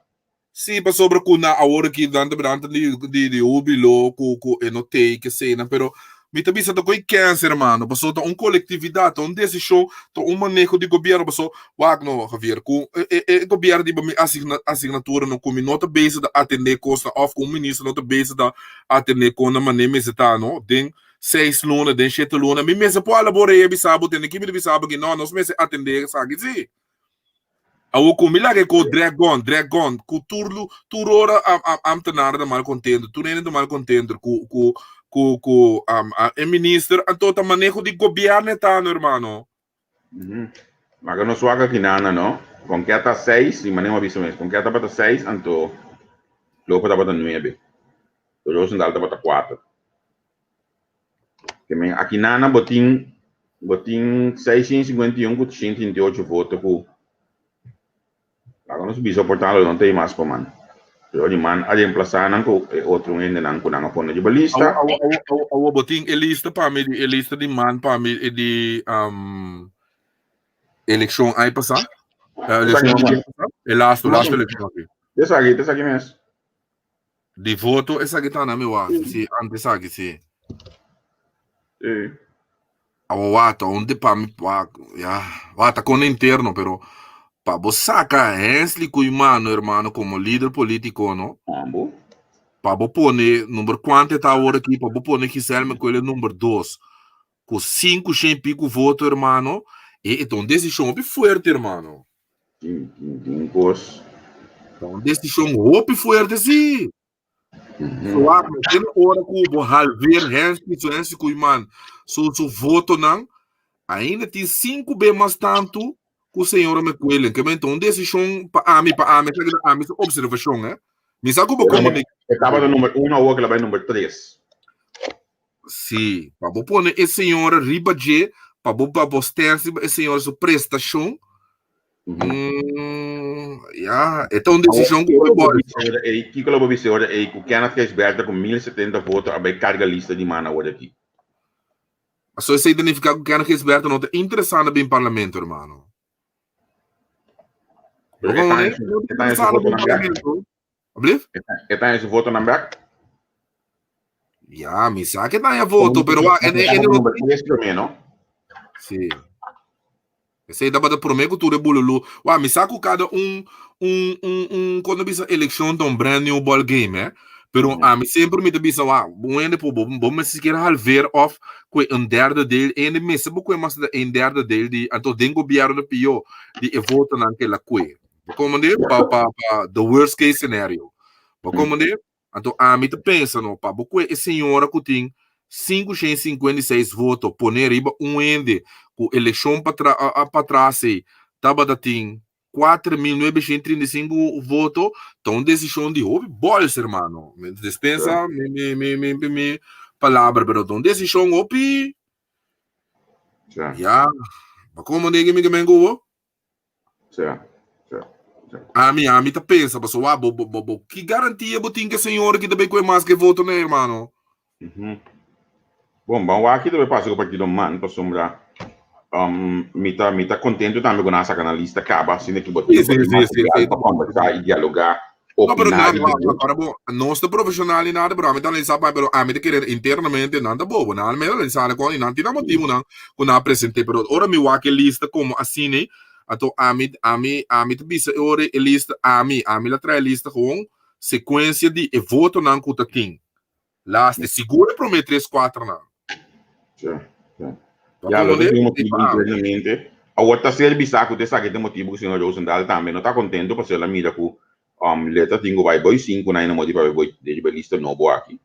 Sí, pasobra ku na awor aki nan ta nan ta di di di hubilo ku ku e no tei ke eseinan, pero mi ta bisa ta koe kens hermano, pasobra ta un kolektividat, ta un desishon, ta un maneho di gobièrnu, pasobra wak no Javier, ku e e e gobièrnu riba mi asigna asignatura no ku mi no ta bezig ta atendé kosnan òf ku un minister no ta bezig ta atendé kon nan manera mester ta no den seis luna, den shete luna, mi mester por hala bo rei a bisa bo tende ki mi ta bisa bo aki no nos mester atendé esaki si. Awor ku mi laga e ko drag on, drag on, ku tur lu, tur ora am, am, ambtenaar ta mal kontento, tur hende ta mal kontento ku, ku, ku, ku am, a, e minister, anto ta maneho di gobièrnu e ta no, hermano. Laga nos wak aki nana no, Konke ta seis, si maneho a bisa mes, Konke tabata seis, anto Lopo tabata nuebe, Rosendal tabata kuater. Ke men aki nana bo tin bo tin 651 ku 138 voto ku laga nos bisa por tanto no ta e mas pa man. Pero di man a reemplasa nan ku e otro hendenan ku nan a pone riba lista. Awo awo awo awo bo tin e lista pa mi e lista di man pa mi e di um, elekshon ai pasa? Elekshon di pasa? E lasto lasto elekshon aki. Esaki, esaki mes. Di voto esaki ta na mi wak. Si, antes aki si. Sí. Awa wata, un de pa mi wak, ya, wata con interno, pero Pa bo saka Hensley Koeiman, hermano, komo lider polítiko, no? Ambo. Pa bo pone number kuantu e ta awor aki, pa bo pone Giselle Mecuele number dos, ku sinku shen i piku voto, hermano, e ta un desishon hopi fuerte, hermano. Tin, tin, tin un kos. Ta un desishon hopi fuerte, sí. So wak, tin ora ku bo halveer Hensley, su Hensley Koeiman, su, su votonan, ainda tin sinku be mas tantu ku señora McQuillan. Ke men ta un desishon pa ami, pa ami, esaki ta ami su observashon, eh. Mi sa ku bo komo E tabata number uno, awor ke la bai number tres. Sí, pa bo pone e señora riba dje, pa bo pa bo stens riba e señora su prestashon, Mm, ya, e ta un decisión ku Kiko lo bisa ora ei, kiko lo bo bisa ora ei ku Kenneth Gijsbertha ku 1070 voto a bai karga lista di man awor aki? So esei ta nifiká ku Kenneth Gijsbertha no ta interesá na bin parlamento, hermano. Pero e ta e ta su votonan bek? Ablief? E ta su votonan bek? Ja, mi sa ke ta voto, pero wa en en number 3 promé, no? Sí. Esei tabata promé ku tur e bululu. Wa, mi sa ku kada un un un un kon ta bisa elekshon ta un brand new ball game, eh. Pero ami semper mi ta bisa wa, un hende por bo bo mester sikiera halveer of kue un derde deel, hende mester bo kue mas ta een derde deel di anto den gobierno ta pió di e votonan ke la kue. Bo komprende? Pa pa pa the worst case scenario. Bo komprende? Anto ami ta pensa no, pa bo kue e señora ku tin 556 voto pone riba un hende ku elekshon patra patras ei tabata tin 4935 voto, ta un desishon di hopi bòls hermano. Mi dispensa mi mi mi mi mi palabra pero ta un desishon hopi ya, bo komo den mi ke men ku bo? Sea, sea, sea. Ami, ami ta pensa, paso wa, bo, bo, bo, bo, ki garantia bo tin ke señor ki ta bay kue mas ke voto na hermano? Mm -hmm. Bon, ban wak ki ta bay pasa ku partido man, pasobra um, mi ta, mi ta contento tambe ku nan a saka nan lista kaba, asina ki bo tin Sí, sí, sí, sí, sí. pa conversa y dialoga, No, pero opiná na, riba na, dje. ahora bo, nos ta profesional y nada, pero ami ta analiza pa, pero ami ta kere internamente nan ta bobo, nan al analiza con y nan tin nan motivo nan cu nan a presente, pero ora mi wak e lista como asina, ato ami, ami, ami ta bisa e ora e lista, ami, ami la trae lista gewoon secuencia di e votonan cu ta tin. Laste, sigur e prome tres cuatro nan. Sí, sí. Ya, lo tin motibu internamente. Awor ta ser bisa ku esaki ta motibu ku señor Roosendaal tambe no ta kontento pasobra el a mira ku um, letra tin ku bai boi sinku na modi pa bai riba e lista nobo aki.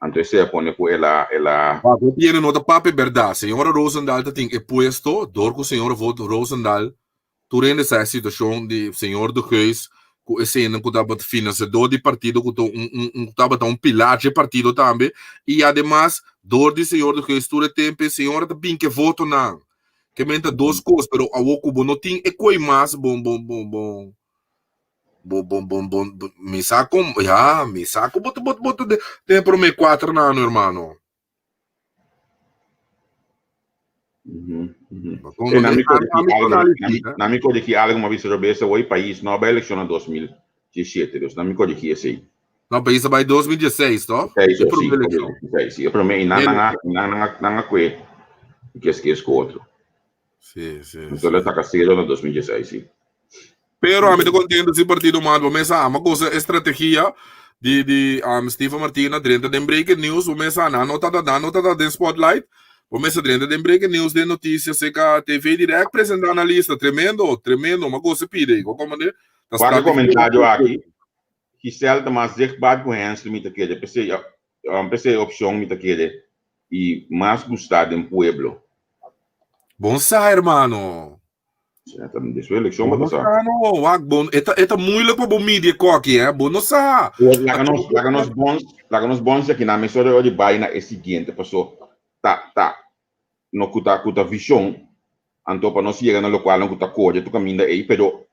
Anto esei a pone ku el a el a Wak, hopi hende no ta papia berdad. Señora Roosendaal ta tin e puesto dor ku señor Roosendaal Tur hende sa e situacion di señor De Geus cu esenan cu tabata financiador di partido cu ta un un un tabata un pilar dje partido tambe y ademas door di señor De Geus tur e tempo e señora ta bin ke votonan. Ke men ta dos cos pero awor cu bo no tin e coy mas bo bo bo bo bo bo bo bo mi sa con ya mi sa cu bo ta bo ta den e prome cuater nan hermano. Na mi corrigi algo, ma bisa robes awor país no bai eleccion na 2017, dus na mi corrigi esey. No, país a bai 2016, toch? Sí, sí, sí, sí, e prome, y nan nan nan nan a kue kes kes ku otro. Sí, sí. Entonces le saca cero na 2016, sí. Pero ami ta contento si partido mal, bo mesa ama cosa estrategia di di um, Steven Martina drenta den breaking news, bo mesa nan no tata nan no tata den spotlight, bo mesa drenta den breaking news den noticia seca TV direct presenta na lista, tremendo, tremendo, ma cosa pide, ko komande? Ta Wak comentario aki, Giselle ta mas zichtbaar ku Hensley mi ta kere, p'esei p'esei opcion mi ta kere y mas gusta den pueblo. Bon sa, hermano. Despues eleccion bo ta sa. No, wak bon, e ta e ta moeilijk pa bo midi e koki, hè. Bo no sa. Laga nos, laga nos bons, laga nos bons aki na mesora ora di bai na e siguiente paso ta ta no ku ta ku ta vision anto pa nos yega na lokualnan ku ta kore tur kaminda ei pero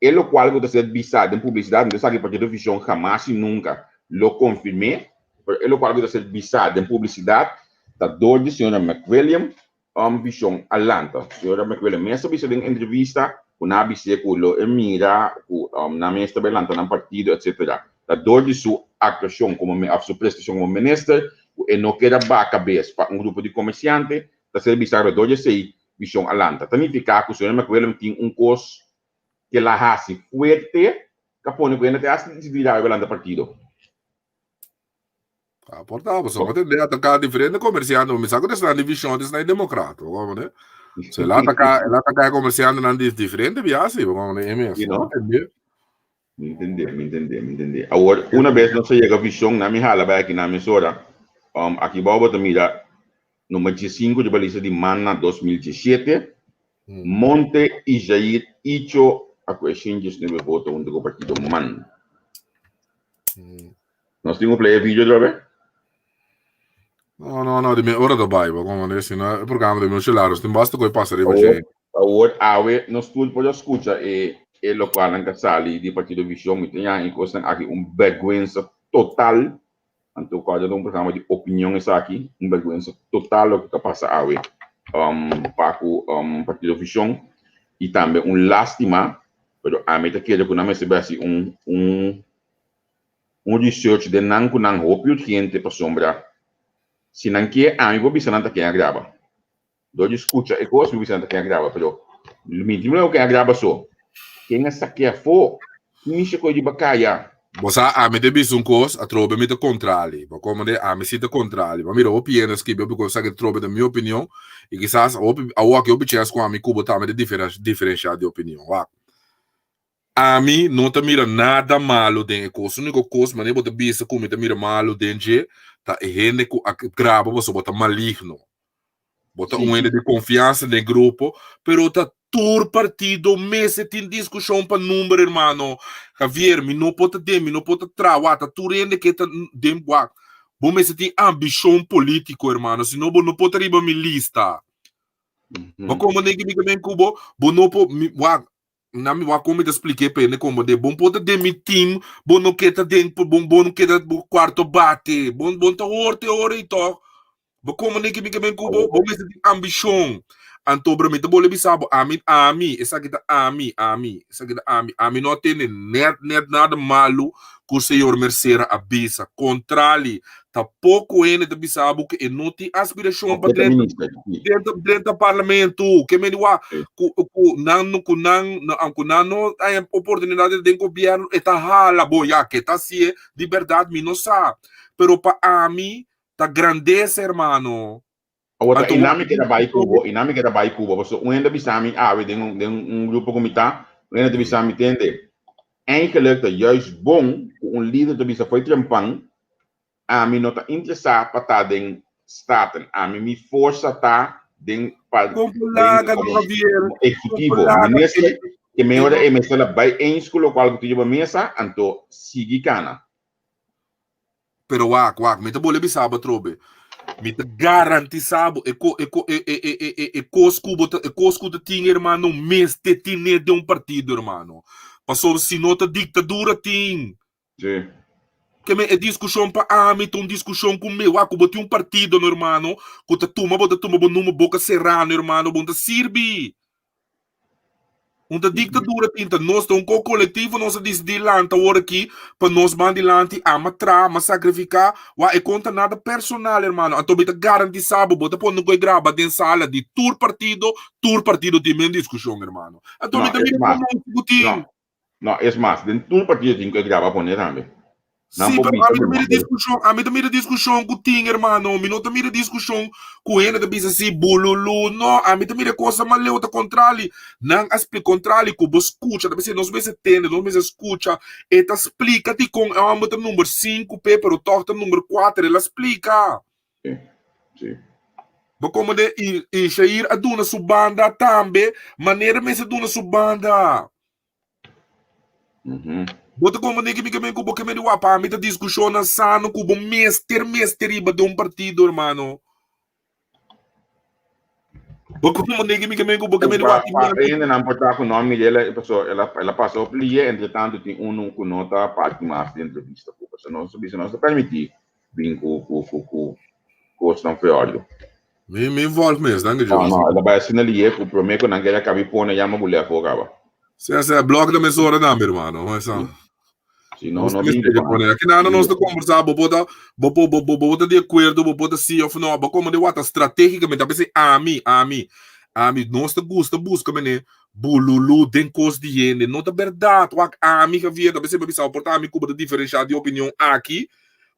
E lokual ku ta ser bisá den publisidat, no ta esaki Partido Vision hamas i nunka lo konfirm'é, pero e lokual ku ta ser bisá den publisidat ta dor di señora McWilliam um Vision a lanta. Señora McWilliam mes a bisa den entrevista ku nan a bis'é ku lo e mira ku nan mes ta bai lanta nan partido etcetera. Ta dor di su aktuashon komo òf su prestashon komo minister ku e no keda baha kabes pa un grupo di komersiante, ta ser bisá ku dor di esei Vision a lanta. Ta nifiká ku señora McWilliam tin un kos. ku el a hasi fuerte ku a pone ku e no ta hasi disidí awe lanta partido. Ah, por ta, pasobra bo tende ataká diferente komersiante, mi sa ku esnan di Vishon, esnan di Demokrat, bo komprende? So el a ataká, el a ataká e komersiantenan di diferente bia si, bo komprende? E mes, Sí, no? bo tende? Mi entendé, mi entendé, mi entendé. Awor, una bes nos a yega Vishon, nan mi hala bai aki na mesora. Aki bou bo ta mira number diesinku riba lista di man na 2017, Monte Ijair Icho a ku e 119 voto huntu ku partido man. Nos tin ku play e video otra vez? No, no, no, di mi ora ta bai, bo como si no e programa di mi celular, nos tin basta ku e pasa riba dje. Awor, awe nos tur por a skucha e e lokualnan ka sali di Partido Vision, mi ta yaña e kosnan aki un bèrgwensa total. Anto kòrda ta un programa di opinion esaki, un bèrgwensa total loke ta pasa awe pa ku Partido Vision i tambe un lástima, pero ami ta kere ku nan mester bai hasi un un Un research den nan ku nan hopi urgente pasobra si nan ke ami por bisa nan ta ken a graba. Dor di skucha e kos mi bisa nan ta ken a graba pero mi tin problema ku ken a graba so. Ken a sake afó? Ki misha koe riba kaya? Bo sa ami ta bisa un kos atrobe mi ta kontrali. Bo komprende? Ami si ta kontrali. Bo mira hopi hende a skibi hopi kos esaki atrobe ta mi opinion i kisas hopi awoki hopi chens ku ami ku bo tambe ta diferensha di opinion. Wak. Ami no ta mira nada malo den e kos. Uniko kos manera bo ta bisa ku mi ta mira malo den dje ta e hende ku a graba pasobra bo ta maligno. Bo ta un hende di konfiansa den e grupo, pero ta tur partido mester tin diskushon pa number hermano. Javier, mi no por ta den, mi no por ta traha, wak, ta tur hende ke ta den, wak, bo mester tin ambishon politiko hermano, si no bo no por ta riba mi lista. Bo komo den ki mi ta men ku bo, bo no por, mi, wak, Na mi wak kon mi ta splik'é pa hende komo de bon por ta den mi team, bo no ke ta den bo bo no ke ta bo kuarto bate, bo bo no ta hoor te ora ei tòg. Bo komo den ki mi ke ben ku bo, bo mester tin ambishon. Anto bro mi ta bolbe bisa bo, ami ami, esaki ta ami, ami, esaki ta ami, ami no a tende nèt nèt nada malu ku señor Mercera a bisa. Kontrali, ta poko hende ta bisa bo ku e no tin aspirashon pa drenta drenta drenta parlamento. Ke mende wak ku ku nan no ku nan ku nan no haña oportunidat den gobièrnu e ta hala. Bon ya ke ta hasié di bèrdat mi no sa. Pero pa ami ta grandesa hermano. Awor ta ina mi keda bai ku bo, ina mi keda bai ku bo, pasobra un hende a bisa mi awe den un den un grupo ku mi ta, un hende ta bisa mi, tende, eigenlijk ta juist bon ku un lider ta bisa fo'i trempan, ami no ta interesá pa ta den Staten, ami mi forsa ta den pa Kon por den laga, don komo Javier? komo Kon por ehekutivo, laga? minister, ke me ora e mester a bai eens ku lokual ku tin riba mesa, anto sigui kana. Pero wak, wak, mi ta bole bisa bo atrobe. Mi ta garantisa bo e ko e ko e e e e e e kos ku bo ta e kos ku ta tin hermano mester tine den un partido hermano. Pasobra si no ta diktadura tin. Sí. Ke men e diskushon pa ami ta un diskushon ku mi wak ku bo tin un partido no hermano ku ta tuma bo ta tuma bo number boka será no hermano bo no ta sirbi. Un ta diktadura tin ta nos ta un ko kolektivo nos a disidí lanta awor aki pa nos ban dilanti ama tra ama sakrifiká wak e konta nada personal hermano anto mi ta garantisá bo bo ta pone un koe graba den sala di tur partido tur partido tin men diskushon hermano anto No, mi ta es mira mas, komo ku tin. no, No, es mas, den tur partido tin ku e graba pone tambe. Nan Sí, por pero bisa ami ta ku mira nan. diskushon, ami ta mira diskushon ku tin, hermano. Mi no ta mira diskushon ku hende ta bisa si bululu. No, ami ta mira kosa mas leu ta kontrali. Nan a splika kontrali ku bo skucha, ta bisa nos mester tende, nos mester skucha. E ta splika dikon e hòmber ta number sinku p'e, pero tòg ta number kuater. El a splika. Sí, sí. Bo komende i, i Shair a duna su banda tambe, manera mester duna su banda. Bo ta comprende ki mi ke men ku bo ke men di wak pa mi ta diskushonnan sano ku bo mester mester riba den un partido hermano. Bo comprende ki mi ke men ku bo ke men di Pa wak pa hendenan por ta ku no mira el a paso el a el a pasa op lie entre tanto tin unu ku no ta parti mas di entrevista ku paso nos ta bisa nos ta permiti bin ku ku ku ku kosnan feordo. Mi mi volg mes, danki No, Jones. no, el a bai asina lié ku promé ku nan keda kabi pone yama bu lèf kaba. Sea, sea, blok na mes ora tambe, hermano. Esa. Sí. Si no, Nos no mester bin de pa. pone. Aki nada nos ta conversa, bo por ta, bo por, bo, bo, bo ta di acuerdo, bo por ta sí of no, bo como de wata estratégicamente, a veces ami, ami, ami, nos ta gusta busca mene, Bululu den kos di hende. No ta bèrdat. Wak ami, Javier, ta besei pa bisa bo por ta ami ku bo ta diferenshá di opinion aki.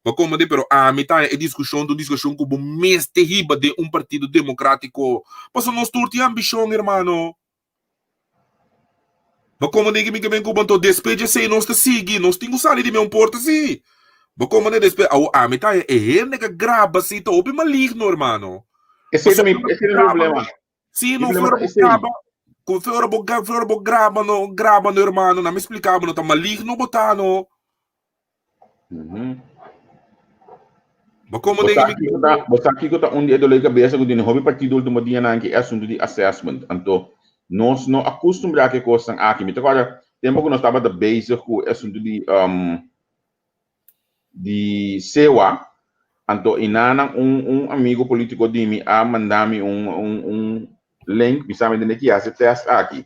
Bo komprendé? Pero ami ta haña e diskushon ta un diskushon ku bo mester hiba den un partido demokrátiko. Pasobra nos tur tin ambishon, hermano. Bo komprendé ki mi ke men ku bo? Anto despues di esei nos ta sigui. Nos tin ku sali di men porta si. Bo komprendé? Despues, awor ami ta haña e hende ku a graba si ta hopi maligno, hermano. Esei ta mi, esei ta mi problema. Sí, no flora bo graba. Ku flora bo flora bo graba no, graba no hermano, na mi explica bo no ta maligno bo ta no. Bo como de Bo sa kiko ta un di e dolor di cabeza ku tin hopi partido ultimo dianan ki e asunto di assessment. Anto nos no acostumbra ku e kosnan aki. Mi ta kòrda tempo ku nos tabata bezig ku e asunto di di Sewa, anto inanan un un amigo politico di mi a manda mi un un un link bisa mi tene ki hasi test aki.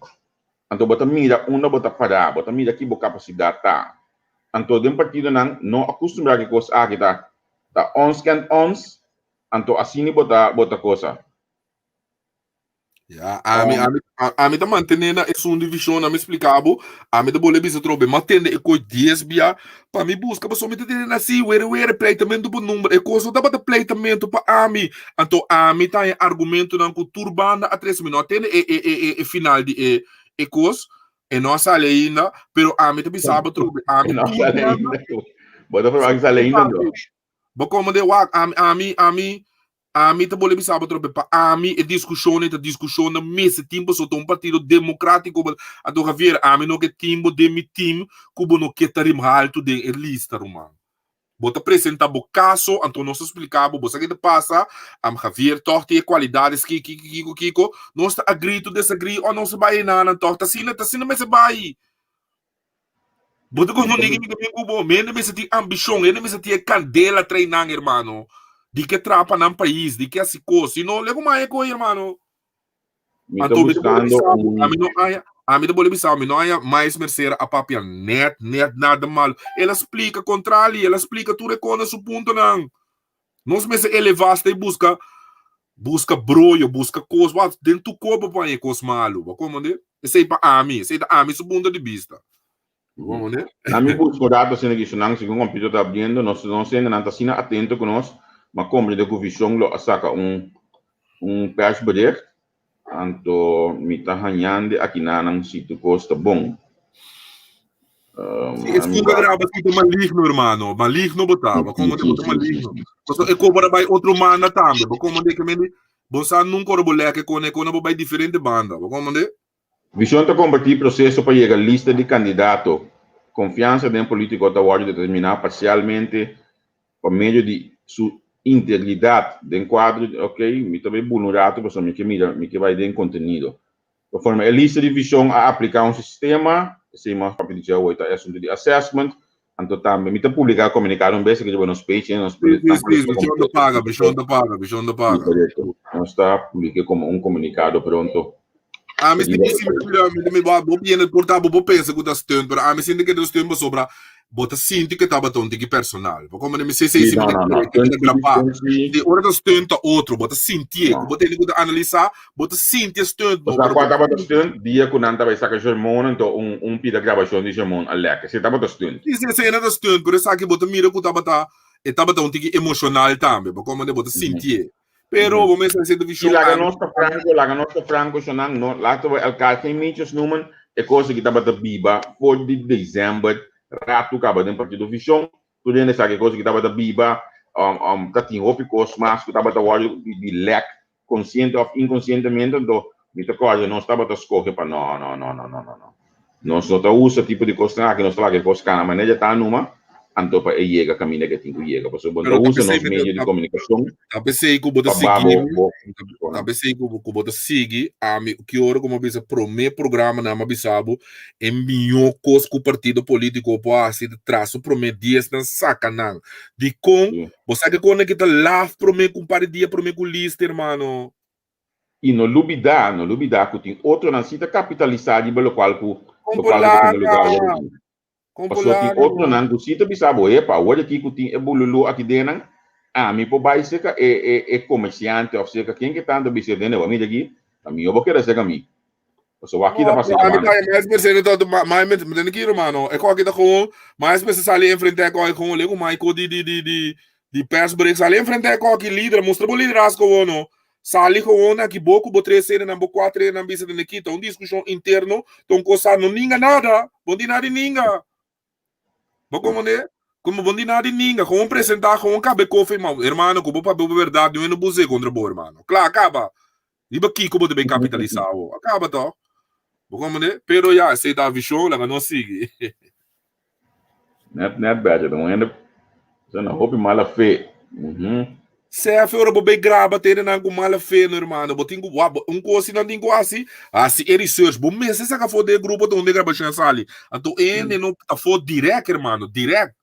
Anto bo ta mira unda bo ta para, bo ta mira ki bo capacidad ta. Anto den partidonan no acostumbra ki cos aki ta ta ons kent ons, anto asini bo ta bo ta cosa. Ya, ami, ami, ami ta mantené na esun divishon, ami splika bo, ami ta bole bisa trobe, ma tende e koi 10 bia, pa mi buska, paso mi ta tende na si, were were, pleitamento pa number, e kos no tabata pleitamento pa ami, anto ami ta haña argumentonan ku tur banda a trese, mi no a tende e, e, e, e, e final di e, e kos, e no a sali ainda, pero ami ta bisa bo trobe, ami E no a tur sali banda, ainda. Bo ta verwacht sali ainda, no? Bo komende wak, ami, ami, ami, Ami ta bolbe bisa bo trope, pa ami e diskushon ei ta diskushon na mester tin pasobra ta un partido demokratiko bo anto Javier ami no ke tin bo den mi team ku bo no ke ta rim haltu den e lista ruman. Bo ta presenta bo kaso anto nos ta splika bo bo sa ke ta pasa am Javier tog tin e kualidades ki kiko kiko kiko nos ta agree to disagree o nos ta bai enanan tog ta asina ta asina mester bai. Bo ta konfundi mi también ku bo. Hende mester tin ambishon, hende mester tin e kandela trae nan, hermano. Di ke traha pa nan pais, di ke hasi kos. Si no, lego maya koe, hermano. Mi ta Anto mi ta bolbe buskando bisa bo, un ami no haña, ami ta bolbe bisa bo, mi no haña Miles Mercera a papia net, net nada malo. El a splika kontrali, el a splika tur e kos na su puntonan. Nos mester elevá hasta i buska, buska broyo, buska kos, wat den tu kor bo por haña e kos malu, bo komprendé? Esei pa ami, esei ta ami su punto di bista. Bo komprendé? Ami buska un rato asina ki su nan, segun computer ta abriendo, nos nos hendenan ta asina atento ku nos, ma komprendé ku Vision lo a saka un un persbericht, anto mi ta hañande akinanan si tur kos ta bon. Si es kunga graba si ta maligno hermano, maligno bo ta, bo como bo ta maligno. Paso e cobra bai otro manda tambe, bo como de que mende, bo sa nunca ora bo leke con e con bo bai diferente banda, bo como de? Vision ta kompartí proseso pa yega lista di kandidato. Konfiansa den polítiko ta wòrdu determiná parsialmente pa medio di su integridat den kuadro di, ok, mi ta bai bula un ratu pasobra mi ke mira, mi ke bai den kontenido. Pa forma e lista di vision a apliká un sistema, esei mas papia di dje awor ta e asuntu di assessment, anto tambe mi ta publiká komunikado un bes, ke riba nos page, nos Sí, sí, sí, vision ta paga, vision ta paga, vision ta paga. Korekto. Nos ta publik'é komo un komunikado pronto. Ami sinti si mi mira mi mi bo bo biene por ta bo bo pensa ku ta steun, pero ami sinti ke ta steun pasobra bo ta sinti ke tabata un tiki personal. Bo komprende mi? Si Sí, si no, mi no, no. ta Steun kere sí, grabá. steun sí. Si ora ta steun ta otro, bo ta sintié, ku No. bo tene ku ta analisá, bo ta sinti e steun Bo no, sa pero kua bo tabata steun? Dia ku nan tabata saka sermon, anto un un pida grabashon di sermon a lèk. Esei tabata steun. Sí, sí, esei tabata steun, pero esaki bo ta mira ku tabata e tabata un tiki emoshonal tambe. Bo komprende? Bo ta sintié. Pero bo mester hasi I vishon laga ami. nos ta franco, laga nos ta franco, shonan, no, laten we elkaar geen mietjes noemen, e kos aki tabata biba for di december, ratu kaba den partido Vision, tur hende sa ku e kos aki tabata biba, um, um, ta tin hopi kos mas ku tabata wòrdu di, di lèk, konsiente òf inkonsientemente, anto mi ta kòrda nos tabata skohe pa no, no, no, no, no, no, no. Nos no ta usa tipo di kosnan aki, nos ta laga e kos kana manera dja ta numa, anto pa e yega kaminda ku e tin ku yega. Pasobra bo no ta Pero ta usa p'esei nos mi ta medio di komunikashon ta p'esei ku bo ta pa ba sigui bo mi, ta p'esei ku ku bo ta sigui ami ki ora ku mi a bisa promé programa nan mi a bisa bo e mihó kos ku partido polítiko por hasi ta traha su promé diesnan saka nan. Dikon? Sí. Bo sa ke kon nan kita laf promé ku un par di dia promé ku lista hermano. I no lubidá, no lubidá ku tin otronan si ta kapitalisá riba lokual ku lokual ku ta tuma lugar awor aki. Pasobra tin otronan ku si ta bisa bo, epa, awor aki ku tin e bululú aki den nan, ami por bai serka e e e komersiante òf serka ken ke tantu bisa den, bo mira aki, ta mihó bo keda serka mi. Paso wak ta pasa No, ami ta mais merced to mais me tene ki hermano. E ko kita gewoon mais me sali enfrente ko gewoon lego mai ko di di di di di persbericht sali enfrente ko ki líder mostra bo liderazgo gewoon no. Sali gewoon aki bo ku bo tres hende nan bo kuater hende nan bisa tene ki ta un diskushon interno ta un kosa no ninga nada. Bo di nada di ninga. Bo komprende? Como bo di nada di ninga gewoon presenta gewoon kabe koffie ma hermano ku bo papia bo berdad niun hende no buse kontra bo hermano. Kla kaba. Riba kiko bo ta bay kapitalisa awo? A kaba to. Bo komprende? Pero ya, esei ta vision, laga nos sigui. Net net better, ta un hende sa na hopi mala fe. Mhm. Sef ora bo bay graba te hendenan ku mala fe no hermano, bo tin ku wak un kos si nan tin ku hasi, hasi e research, bo mester saka for den e grupo ta unda e grabashon a sali. Anto e hende no ta for direct hermano, direct.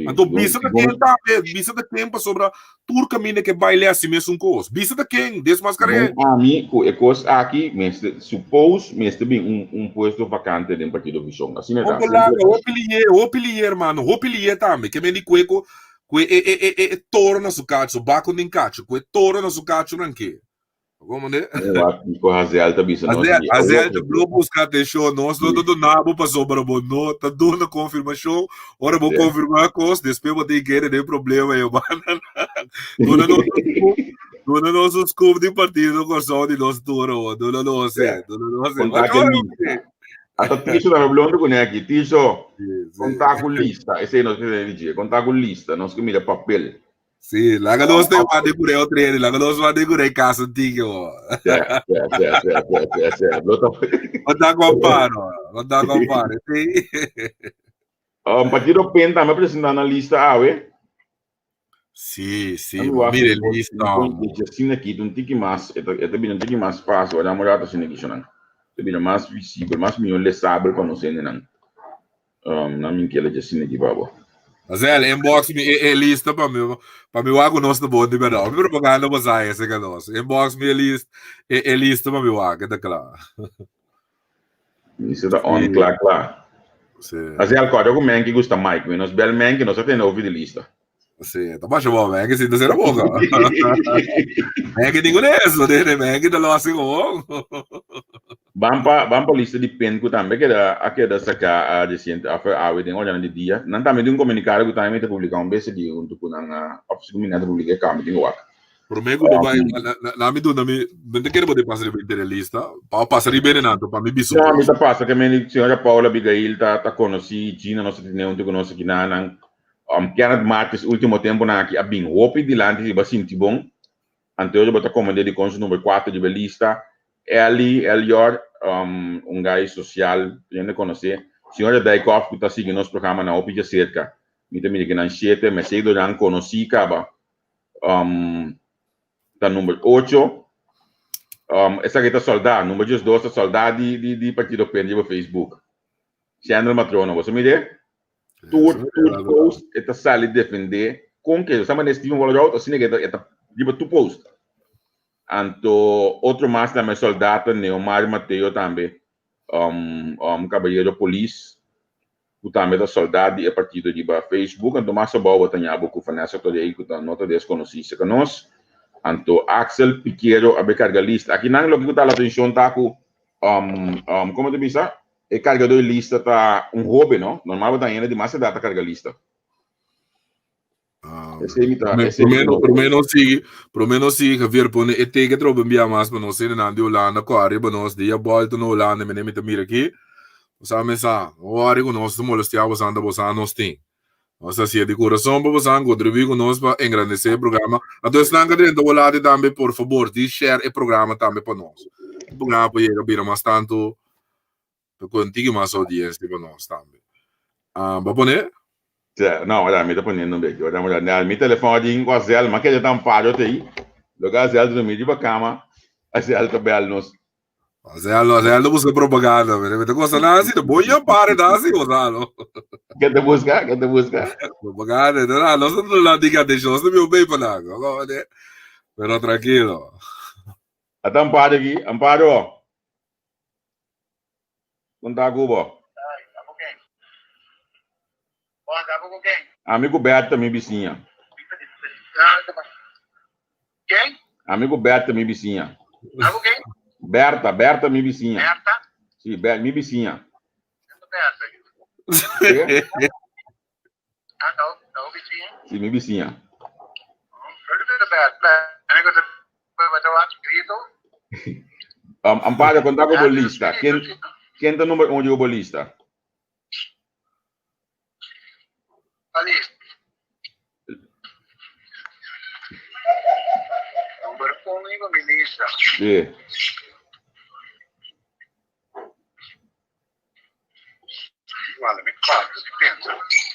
Anto bisa ta ken tambe, bisa ta ken pasobra tur kaminda ke bai lè hasi mesun kos. Bisa ta ken, desmaskar'é. Bon ami ku e kos aki mester suppose mester bin un un puesto vakante den Partido Vishon. Asina ta. Hopi langa, hopi liye, hopi liye hermano, hopi liye tambe. Ke men di kue ku ku e e e e toro na su kacho, bako den kacho, ku e toro na su kacho nan ke. Como ne? Wak kiko Hazel ta bisa nos. Hazel, Hazel ta blo busca atencion. Nos no ta duna bo pasobra bo no ta duna confirmacion. Ora bo confirma cos, despues bo tin kere den problema yo banda. Duna nos un scoop, duna nos un scoop di partido Kòrsou di nos tur awo. Duna nos e, duna nos e. Konta ke lista. Ata Tirso ta blondo kuné aki. Tirso, konta ku lista. Esei nos ke tene di dje. Konta ku lista. Nos ke mira papel. Sí, laga nos te wande cure otro hende, laga nos wande cure casa antigo. Sí, sí, sí, sí, sí, sí, sí. Lo ta... Conta con amparo, conta con amparo, sí. Partido PEN tambe presenta na lista awe. Sí, sí, mire lista. Asina aki, un tiki mas, e ta bira un tiki mas fácil, wak un rato asina aki, shonan. E ta bira mas visibel, mas mihó lesabel pa nos hendenan. Um, na min kela dje aki pa bo. Azel, inbox mi e, e lista pa mi, pa mi wak nos ta bon di berdad. Mi propaganda bo sa ese ka nos. Inbox mi e list, e, e lista pa mi wak, ta kla. Lista ta on kla kla. Sí. Azel, kòrda ku Menki gusta Mike. Mi nos bel Menki, nos a tene over di lista. Sí, ta basha bo, men que sinta sera boca. Men que ningun eso, nene, men que ta lo hace gewoon. Ban pa, ban pa lista di pen ku tambe keda, a keda saká a resiente, a awe den oranan di dia. Nan tambe tin un komunikado ku tambe mi ta publiká un bes di huntu ku nan a, òf si ku mi nan ta publiká e kambio tin ku wak. Promé ku bo bai, na mi duna mi, mi ta kere bo ta pasa riba inter lista, pa pasa riba ene nan, pa mi bisa un No, mi ta pasa ke men señora Paula Abigail ta ta konosí, Gina nos ta tene huntu ku nos aki nan. Kenneth Martis ultimo temponan aki a bin hopi dilanti si bo sinti bon. Anterior bo ta komandé di kon su number kuater riba e lista. Elly Elior, un gai sosial ku hende konosé. Señora Dijkhoff ku ta sigui nos programa na hopi djaserka. Mi ta mira ku nan shete. Mercedes Doran konosí kaba ta number ocho. Esaki ta sòldá. Number diesdos ta sòldá di Partido pen riba Facebook. Shandra Matrona, bo sa mir'é? Tur tur post e ta sali defendé kon ke sa manera Steven Walrout asina ke e ta riba tur post. Anto otro mas tambe soldata Neomar Mateo tambe um um kabayero polis ku tambe ta soldat di e partido riba Facebook. Anto mas abou bo ta ña bo ku Vanessa Torrey ku ta no ta deskonosí serka nos. Anto Axel Piquero a be karga lista. Akinan loke ku ta la atenshon ta ku um um komo ta bisa? E kargadó di lista ta un hóben, no? Normal bo ta hende di mas edat ta karga lista. Esei mi ta, esei mi ta. Promé nos sigui, promé nos sigui Javier pone e teken trobe bia mas pa nos hendenan di Hulanda ku ariba nos dia bòlta na Hulanda mene mi ta mira aki. Bo sa mesa, no wòri ku nos ta molestiá bosan ta bosan nos tin. Nos ta hasié di kurason pa bosan kontribuí ku nos pa engrandesé e programa. Anto esnan ka drenta Wolati tambe por fabor di share e programa tambe pa nos. E programa por yega bira mas tantu pa ku un tiki mas oudiensia pa nos tambe. Bo a pone? No, ora mi ta poniendo un beki. Ora mi ta mi telefon a ring ku Azel, ma keda tan paro te ei. Loke Azel ta drumi riba kama, Azel ta bel nos. Gonzalo, Gonzalo busca propaganda, pero me cosa nada así, voy a parar nada así, Gonzalo. ¿Qué te busca? ¿Qué te busca? Propaganda, no, no, no, no diga de show, no me obey para nada, pero tranquilo. Ata Amparo aquí, Amparo. Conta cubo. Ami ku Berta mi bisiña. Ken? Ami ku Berta mi bisiña. Abo ken? Berta, Berta mi bisiña. Berta? Si, Bert, mi bisiña. Si, mi bisiña. Amparo, konta ku bo lista. Ken, ken ta number un di bo lista? Number un riba mi lista. Si.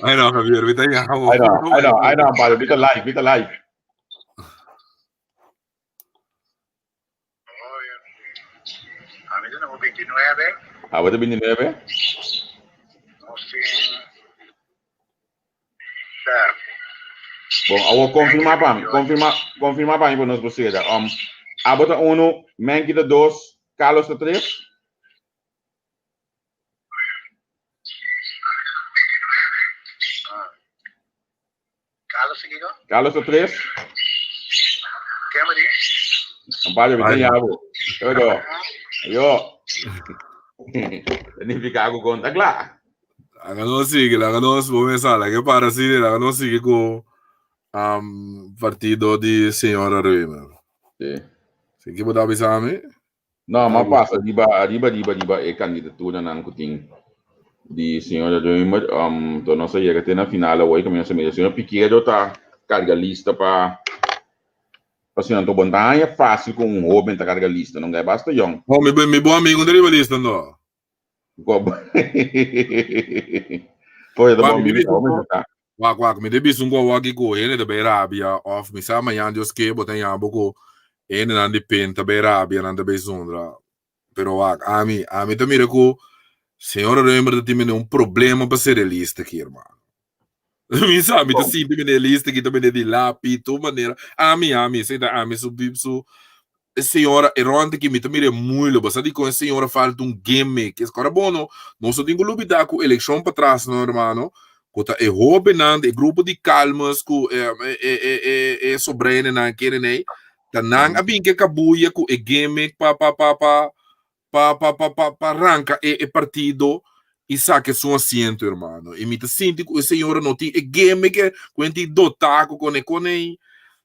Ay no, Javier, mi ta yamo. Ay no, ay no, ay no, Amparo, mi ta live, mi ta live. Ami ta number 29. Abo ta 29? Nos tin Bert. Bon, awor konfirmá pa mi, konfirmá, konfirmá pa mi pa nos proseda. Um, abo ta uno, Menki ta dos, Carlos ta tres? Carlos ta kiko? Carlos ta tres. Ken bo di? Compadre, mi ta yabo. Todo. Yo. Significa ku kon ta kla. Laga nos sigui, laga nos, bo mesa, laga para así, laga nos sigui ku um, partido di señora Römer. Sí. Si ki bo ta bisa mi? No, ma pasa riba, riba, riba, riba e kandidaturanan ku tin di señora Römer. Um, to nos a yega te na final awor, kaminda sa mira. Señor Piquero ta karga lista pa pa señor Anto Bon. Ta haña fásil ku un hóben ta karga lista, no? Gai basta yòn. Oh, mi, mi bon amigo no riba lista, no. Gob. Foi ta bon mi amigo, homem ta. Wak, wak, mi ta bisa un gowo aki ku hende ta bay rabia of mi sa mañan Dios ke bo ta yama ku hendenan di pen ta bay rabia, nan ta bay zundra. Pero wak, ami, ami ta mira ku señora Römer ta tin mene un problema pa ser e lista aki, hermano. Mi sa, mi ta sinti mene e lista aki ta mene di lapi, tur manera. Ami, ami, esei ta ami su, su E señora e rond aki mi ta mira e moeilijk. Bo sa dikon e señora falta un gimmick. Es kora bo no, nos no tin ku lubida ku elekshon patras no hermano, ku ta e hobennan, e grupo di Calmes ku e e e e e sobrenenan kere nei, ta nan a bin ke kabuya ku e gimmick pa pa pa pa pa pa pa pa pa ranka e e partido i saka esun asiento hermano. I mi ta sinti ku e señora no tin e gimmick e ku e tin dotá ku kone kone i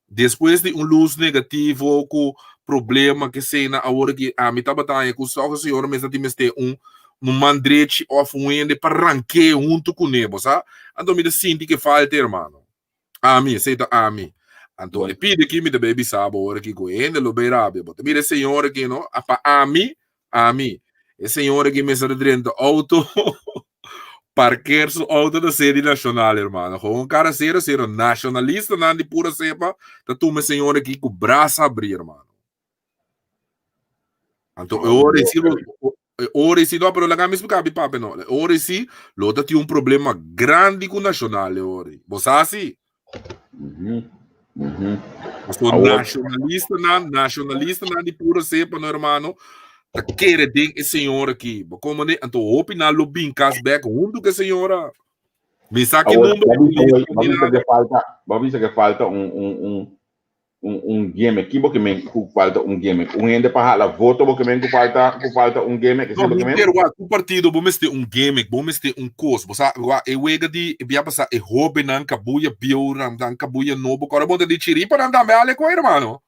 despues di un lus negativo ku problema ke esei awor aki ami tabata haña ku sòg e señora mester tin mester un un man drechi òf un hende pa rank'é huntu kuné bo sa. Anto mi ta sinti ke falta hermano. Ami, esei ta ami. Anto e pidi aki mi ta bay bisa bo ora aki ku hende lo bay rabia. Bo ta mira e señor aki no, a pa ami, ami. E señor aki mester a drenta auto, parkeer su auto na sede nacional, hermano. Gewoon cara serio, serio. Nacionalistanan di pura cepa ta tuma e señor aki ku brasa abri, hermano. Anto e ora si e ora si no, pero laga mi explica mi papi no. E ora si lo ta tin un problema grandi ku Nacional e ora. Bo sa si? Mhm. Mhm. Paso nacionalista nan, nacionalista nan di pura cepa no hermano, ta kere den e señor aki. Bo como ne, anto hopi nan lo bin kas bek hunto ku e señora. Mi sa ki Awor, number bo di bisa, lista bo ni bisa nada. ke falta, bo bisa ke falta un un un un un gimmick. Ki bo ke men ku falta un gimmick? Un hende pa hala voto bo ke men ku falta ku falta un gimmick? No, Esei bo ke men? henter wak, ku partido bo mester un gimmick, bo mester un kos. Bo sa, wak, e wega di e bia pasá e hóbennan kabuya bieu, nan nan kabuya nobo, kòrda bo ta di chiripanan tambe hala e koi, hermano.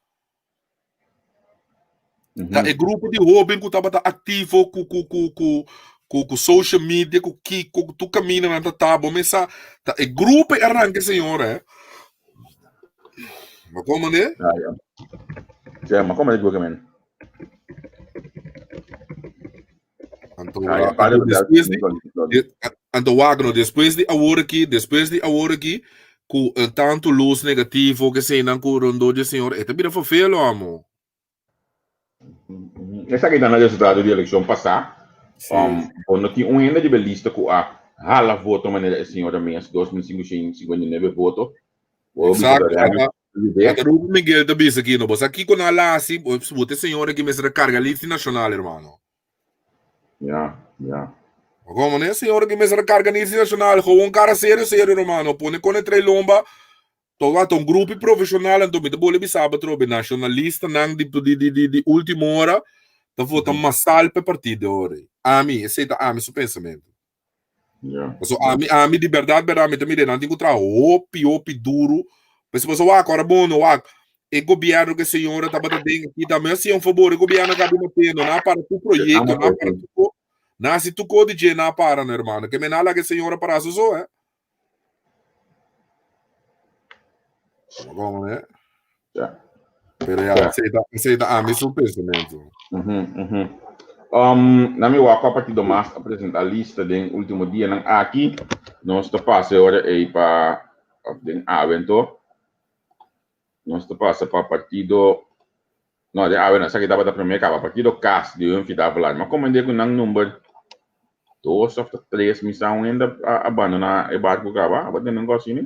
Ta e grupo di hóben ku tabata aktivo ku ku ku ku ku ku social media, ku kiko, ku tur kaminda nan ta ta, bo mester sa, ta e grupo e arranka e señora, eh. Ma como ne? Ah, ja. Ja, ma como ne men? Anto, Ah, ja, anto padre, despues di, de, anto wak no, despues di awor aki, despues di awor aki, ku eh, tantu luz negativo ke sei nan ku rondó di señor, e ta bira vervelo, amo. Esaki ta na resultado di elekshon pasá. Sí. Um, bo no tin un hende riba e lista ku a hala voto manera e señora mes, 2.559 voto. Bo bisa Exacto. ta realmente Ata, idea. ata Ruben Miguel ta bisa aki, no, bo sa kiko nan a hasi, bo bo te señora aki mester a karga lista nacional, hermano. Ja, ja. Maar como ne, señora ki mester a karga lista nacional, gewoon cara serio, serio, hermano. Pone kone trei lomba, To wak ta un grupo profesional anto mi ta bole bisa bo atrobe nacionalistanan di di di di di ultimo ora. Ta vota masal pa e partido ora ei. Ami, esei ta ami su pensamentu. Ja. Paso ami, ami di berdad, berdad, mi ta mira nan tin ku traha hopi, hopi duru. Paso paso wak, ora bon no wak. E gobierno ku e señora tabata den aki tambe a hasi un fabor. E gobierno a kabi matendo, nan a para tur proyecto, nan a para tur ko. Nan a hasi tur ko di dje, nan a para no hermano. Ke men a laga e señora para su so, eh. Como, eh? Ja. Pero ja, Ja. esei ta, esei ta ami su pensamiento. Mhm, mhm. Na mi wak partido mas a presenta lista den último dianan aki. Nos ta pasa ora ei pa of den awe anto. Nos ta pasa pa partido no den awe no, esaki tabata prome kaba partido kas di Humphrey Davelaar. Mi a komende ku nan number dos of ta tres mi sa un hende a abandona e barco kaba. Aba tene un kos asina?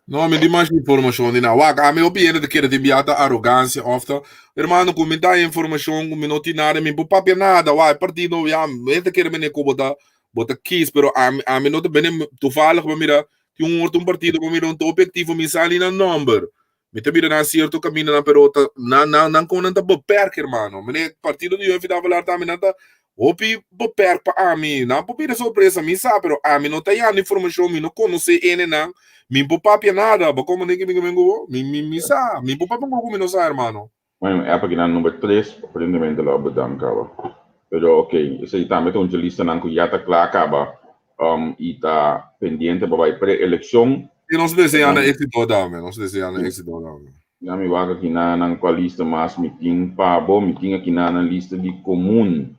No, mi di mas informacion di nan. Wak, ami hopi hende ta kere tin bia ta arogancia of ta, hermano, ku mi ta informacion ku mi no tin nada, mi por papia nada. Wak, e partido, ya, mi ta kere mene ku bo ta, bo ta kies, pero ami, ami no ta bene toevallig bo mira, tin un otro un partido bo mira un ta hopi activo, mi sali nan nomber. Mi ta mira nan cierto camindanan, pero ta, nan, nan, nan con nan ta beperk, hermano. Mene, partido di Humphrey Davelaar tambe nan ta hopi beperk pa ami. Nan por bira sorpresa, mi sa, pero ami no ta yanda informacion, mi no conoce ene nan, mi por papia nada. Bo comprende ki mi ke bo? Mi, mi, mi sa, mi por papia un poco mi no sa, hermano. Bueno, e app akinan number 3, aparentemente lo a bedank kaba. Pero ok, esei tambe ta un dje listanan ku ya ta kla kaba um, i ta pendiente pa bai pre-elekshon. I nos desea nan éxito tambe, nos desea nan éxito tambe. Ya mi wak akinan nan kua lista mas mi tin pa bo, mi tin akinan nan lista di komun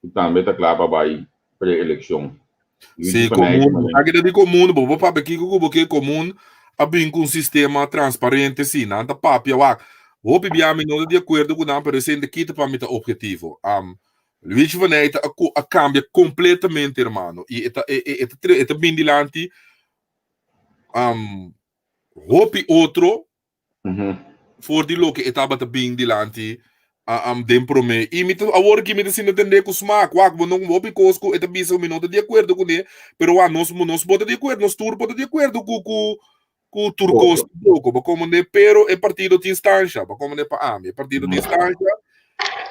ku tambe ta kla pa bai pre-elekshon. Sí, komun, aki ta di komun, bo por papia kiko ku bo ke, komun a bin ku un sistema transparente, sí, nan ta papia wak. Hopi bia mi no ta di akuerdo ku nan, pero esei ta kita pa mi ta objetivo. Um, Luigi van Eyck a, a kambia kompletamente, hermano, i e ta, e, e, e ta, e ta bin dilanti um, hopi otro for di loke e tabata bin dilanti um, den promé. I mi ta, awor ki mi ta sinta tende ku smaak, wak, bo no hopi kos ku e ta bisa mi no ta di akuerdo kuné, pero wak, nos, nos bo ta di akuerdo, nos tur por ta di akuerdo ku, ku, ku tur kos tampoko, bo komprendé, pero e partido tin stansha, bo komprendé pa ami, e partido tin stansha,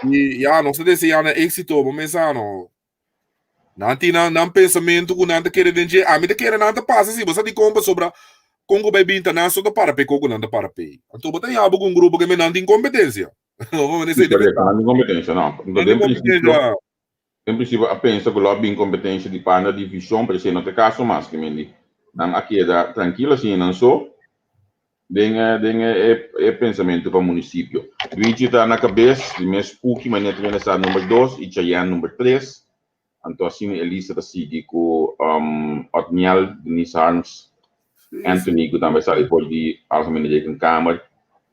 i ya, nos ta deseá nan éksito, bo mesa no. Nan tin nan, nan pensamentu ku nan ta kere den dje. Ami ta kere nan ta pasa si. Bo sa dikon? Pasobra kon ku bai bin ta nan so ta para p'e kon ku nan ta para p'e. Anto bo ta yaba ku un grupo ke men nan tin kompetensia. Korekto, nan tin kompetensia, no. Nan tin kompetensia. Den prinsipio a pensa ku lo a bin kompetensia di parna di vishon, pero esei no ta e kaso mas. Ke men di nan a keda trankilo asina nan so den den e pensamentu pa munisipio. Luigi ta na kabes di mes Puki, manera ta bini sa number dos i Chayenne number tres. Anto asina e lista ta sigui ku Otniel, Denise Harms, Anthony ku tambe sali for di Algemene Rekenkamer,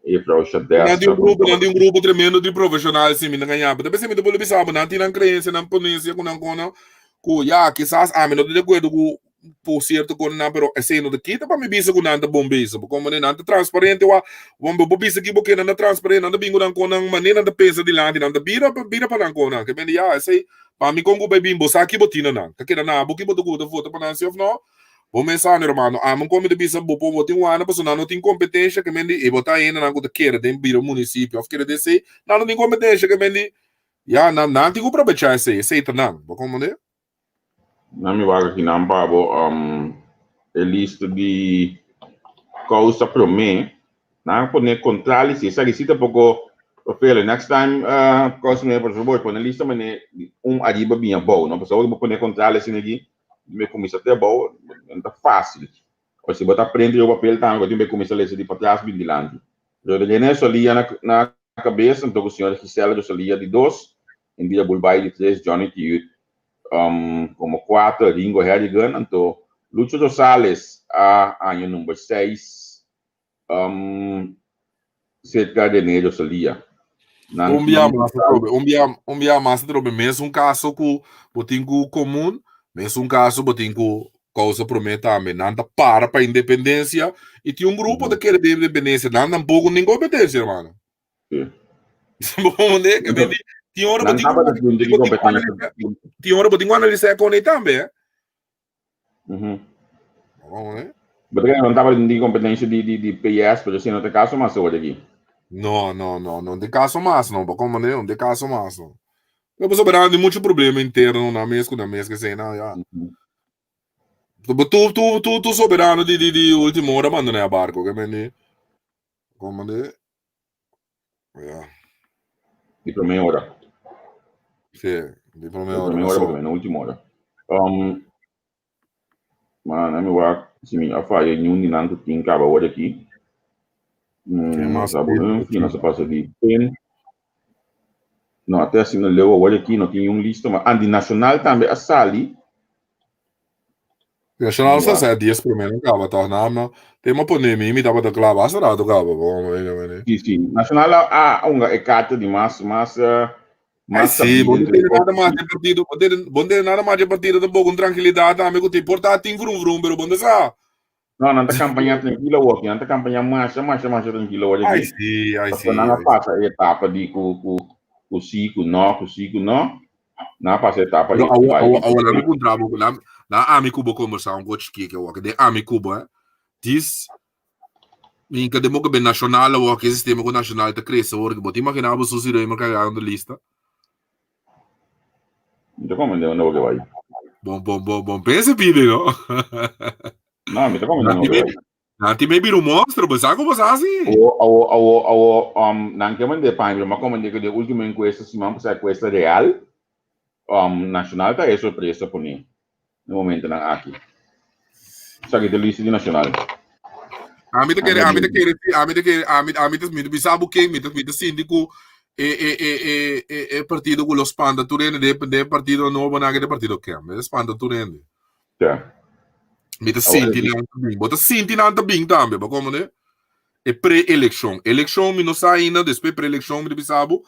Juffrouw Shadesta. Nan tin un grupo, nan tin un grupo tremendo di profesional si mi ta gaña. Pero ta p'esei mi ta bolbe bisa bo, nan tin nan creencia, nan ponencia ku nan kono ku ya kisas ami no ta di akuerdo ku por cierto con nan, pero esei no ta kita pa mi bisa ku nan ta bon bisa. Bo komprende? Nan ta transparente wa. Bo bo bisa ki bo ke nan ta transparente, nan ta bin ku nan kon nan manera nan ta pensa dilanti, nan ta bira bira pa nan kon nan. Ke mende ya esei pa mi kon ku bai bin bo sa ki bo tin na nan. Ta keda na abo ki bo ta gusta vota pa nan si of no. Bo mes sa mi hermano, ami kon mi ta bisa bo por bo tin wana pasobra nan no tin kompetensia ke mende e bo ta hende nan ku ta kere den bira munisipio of kere den esei, nan no tin kompetensia ke mende ya nan nan tin ku probecha esei, esei ta nan. Bo komprende? Nan mi wak aki nan pa bo um, e lista di kousa promé. Nan a pone kontrali si esaki si ta poko vervelend. Next time uh, kousa promé por favor pone lista mane un ariba bin abou, no? Pasobra bo pone kontrali asina aki, mi kuminsá te abou, no ta fásil. O si bo ta prende riba papel tambe, bo tin be kuminsá lesa di patras bin dilanti. Pero René Solia na na kabes, anto ku señora Gisela Rosalia di dos, Indira Bulbay di tres, Johnny Tiut um, komo kuater, Ringo Harrigan, anto Lucho Rosales a haña number seis um, serka René Rosalia. Nan Un bia mas atrobe, un bia, un bia mas atrobe, mesun kaso ku bo tin ku komun, mesun kaso bo tin ku kousa promé tambe. Nan ta para pa independensia i tin un grupo ta kere den independensia, nan tampoko tin kompetensia, hermano. Sí. Bo komprendé? Ke men di, tin ora bo Nan tin ku tabata tin bo tin ku kompetensia. analisa, tin ora bo tin ku analisa e kone tambe, eh. Bo komprendé? Bo ta kere nan tabata tin kompetensia di di di PS, pero esei no ta e kaso mas awor aki. No, no, no, no ta e kaso mas, no. Bo komprendé? No ta e kaso mas, no. Pero pasobra nan tin mucho problema interno nan mes ku nan mes ke esei nan ya. Tu tu tu tu soberano di di di ultimo ora abandoná e barco ke men di como de ya. Di promé ora. Sí, di promé Di ora. promé ora porque no última ora. Um, maar na mi wak si mi a falla niun di nan ku tin kaba ora aki. Ken mas Sa bo tin? en fin, nos a pasa di ten. No, te asina leu awor aki no tin niun lista, maar Andy Nacional tambe a sali. Nacional sa Wak. sa dies promé no kaba toch na no. Tema pone mi mi tabata kla basta rato kaba bo me me. Sí, sí. Nacional a a hunga e karta di mas mas eh, Ai mas sí, sabí bo no dentro tiene di nada mas de partido, bo no tiene nada mas de partido tampoco un tranquilidad tambe ku tin por ta tin vrum vrum pero bo no sa. No, nan ta campaña tranquilo awor, nan ta campaña masha masha masha tranquilo awor Ai aki. sí, ai Pasobra sí, nan a ai sí. pasa e etapa di ku ku ku sí, ku no, ku sí, ku no. Nan a pasa e etapa Pero ei awor bai. awor awor lami puntra bo, la la ami ku bo kombersá un ko chikí ke awor, ke den ami ku bo, eh, dis mi ka demo ke be nashonal awor, ke sistema ku nashonal ta krese awor, ke bo ta imaginá bo Susi Römer kargando lista? Mi ta komende unda bo ke bai. Bon bon bon bon pensa pide no. No, mi ta komende Nan unda tin bo ke me bai. nan tin me bira un monstruo, bo sa ku bo sa si. Awo awo awo awo um nan ke mande pa mi, pero mi a komende ku den ultimo enkuesta siman pasá enkuesta real um Nacional ta e sorpresa pone na momentonan aki. Esaki ta lista di Nacional. Ami ta Nan kere, ta ami ta bin. kere, si, ami ta kere, ami, ami ta, mi ta bisa bo ken, mi ta, mi ta sinti ku e, e, e, e, e, e partido ku lo spanta tur hende, de, de partido nobo nan ke de partido ken, mi ta spanta tur hende. Ja. Mi ta Awor sinti aki. nan ta bin. Bo ta sinti nan ta bin tambe, bo komo ne? E pre-elekshon. Elekshon mi no sa ainda, despues pre-elekshon mi ta bisa bo.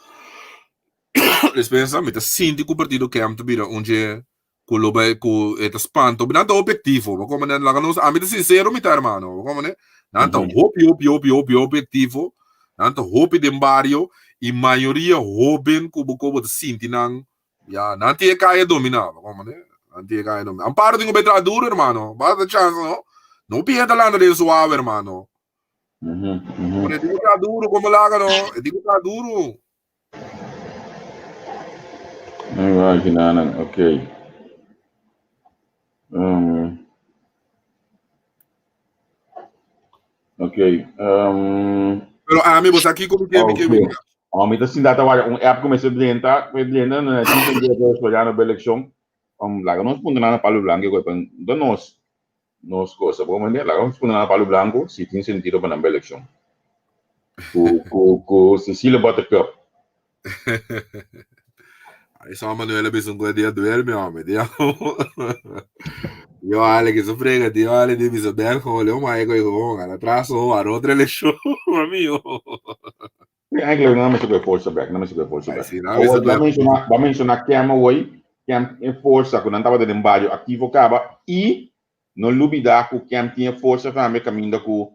Despensa, mi ta sinti ku partido KEM ta bira un dje ku lo bai ku e ta spanta. Nan ta hopi aktivo, bo komo ne? Laga nos, ami ta sinsero mi ta hermano, bo komo ne? Nan ta hopi, hopi, hopi, hopi, hopi aktivo. Nan ta hopi den bario i mayoria hoben ku bo ku bo ta sinti nan Ya, nan tin e kaya dominá, bo komo ne? Nan tin e kaya dominá. Amparo tin ku bai traha duro, hermano. Basta chance, no? No piensa landa den suave, hermano. Pero e tin ku traha duro, komo laga, no? E tin ku traha duro. Ay, wak, kinanan, okay. Um, okay. Um, Pero ami, bo sa kiko mi ke, mi ke, mi okay. Oh, mi ta sinta ta wak un app ku mester drenta, ku drenta na tin que drenta esperando pa elekshon. Um, laga nos punta na palo blanco ku pa da nos nos cosa. Bo mende, laga nos punta na palo blanco si tin sentido pa nan elekshon. Ku ku ku Cecilia Buttercup. Ay, San Manuel a bisa un dia duerme, hombre. Dia. Yo, ale, que se frega, tío, ale, di bisa bel, gewoon, leo, maar ik gewoon, aan atraso, a otra elección, amigo. Nee, eigenlijk no mester ku forsa back, no mester ku forsa Ay, back. sí, no Awor, mester ba ku menciona, ba menciona Kem awor, Kem tin forsa ku nan tabata den bario aktivo kaba i no lubida ku Kem tin e forsa tambe kaminda ku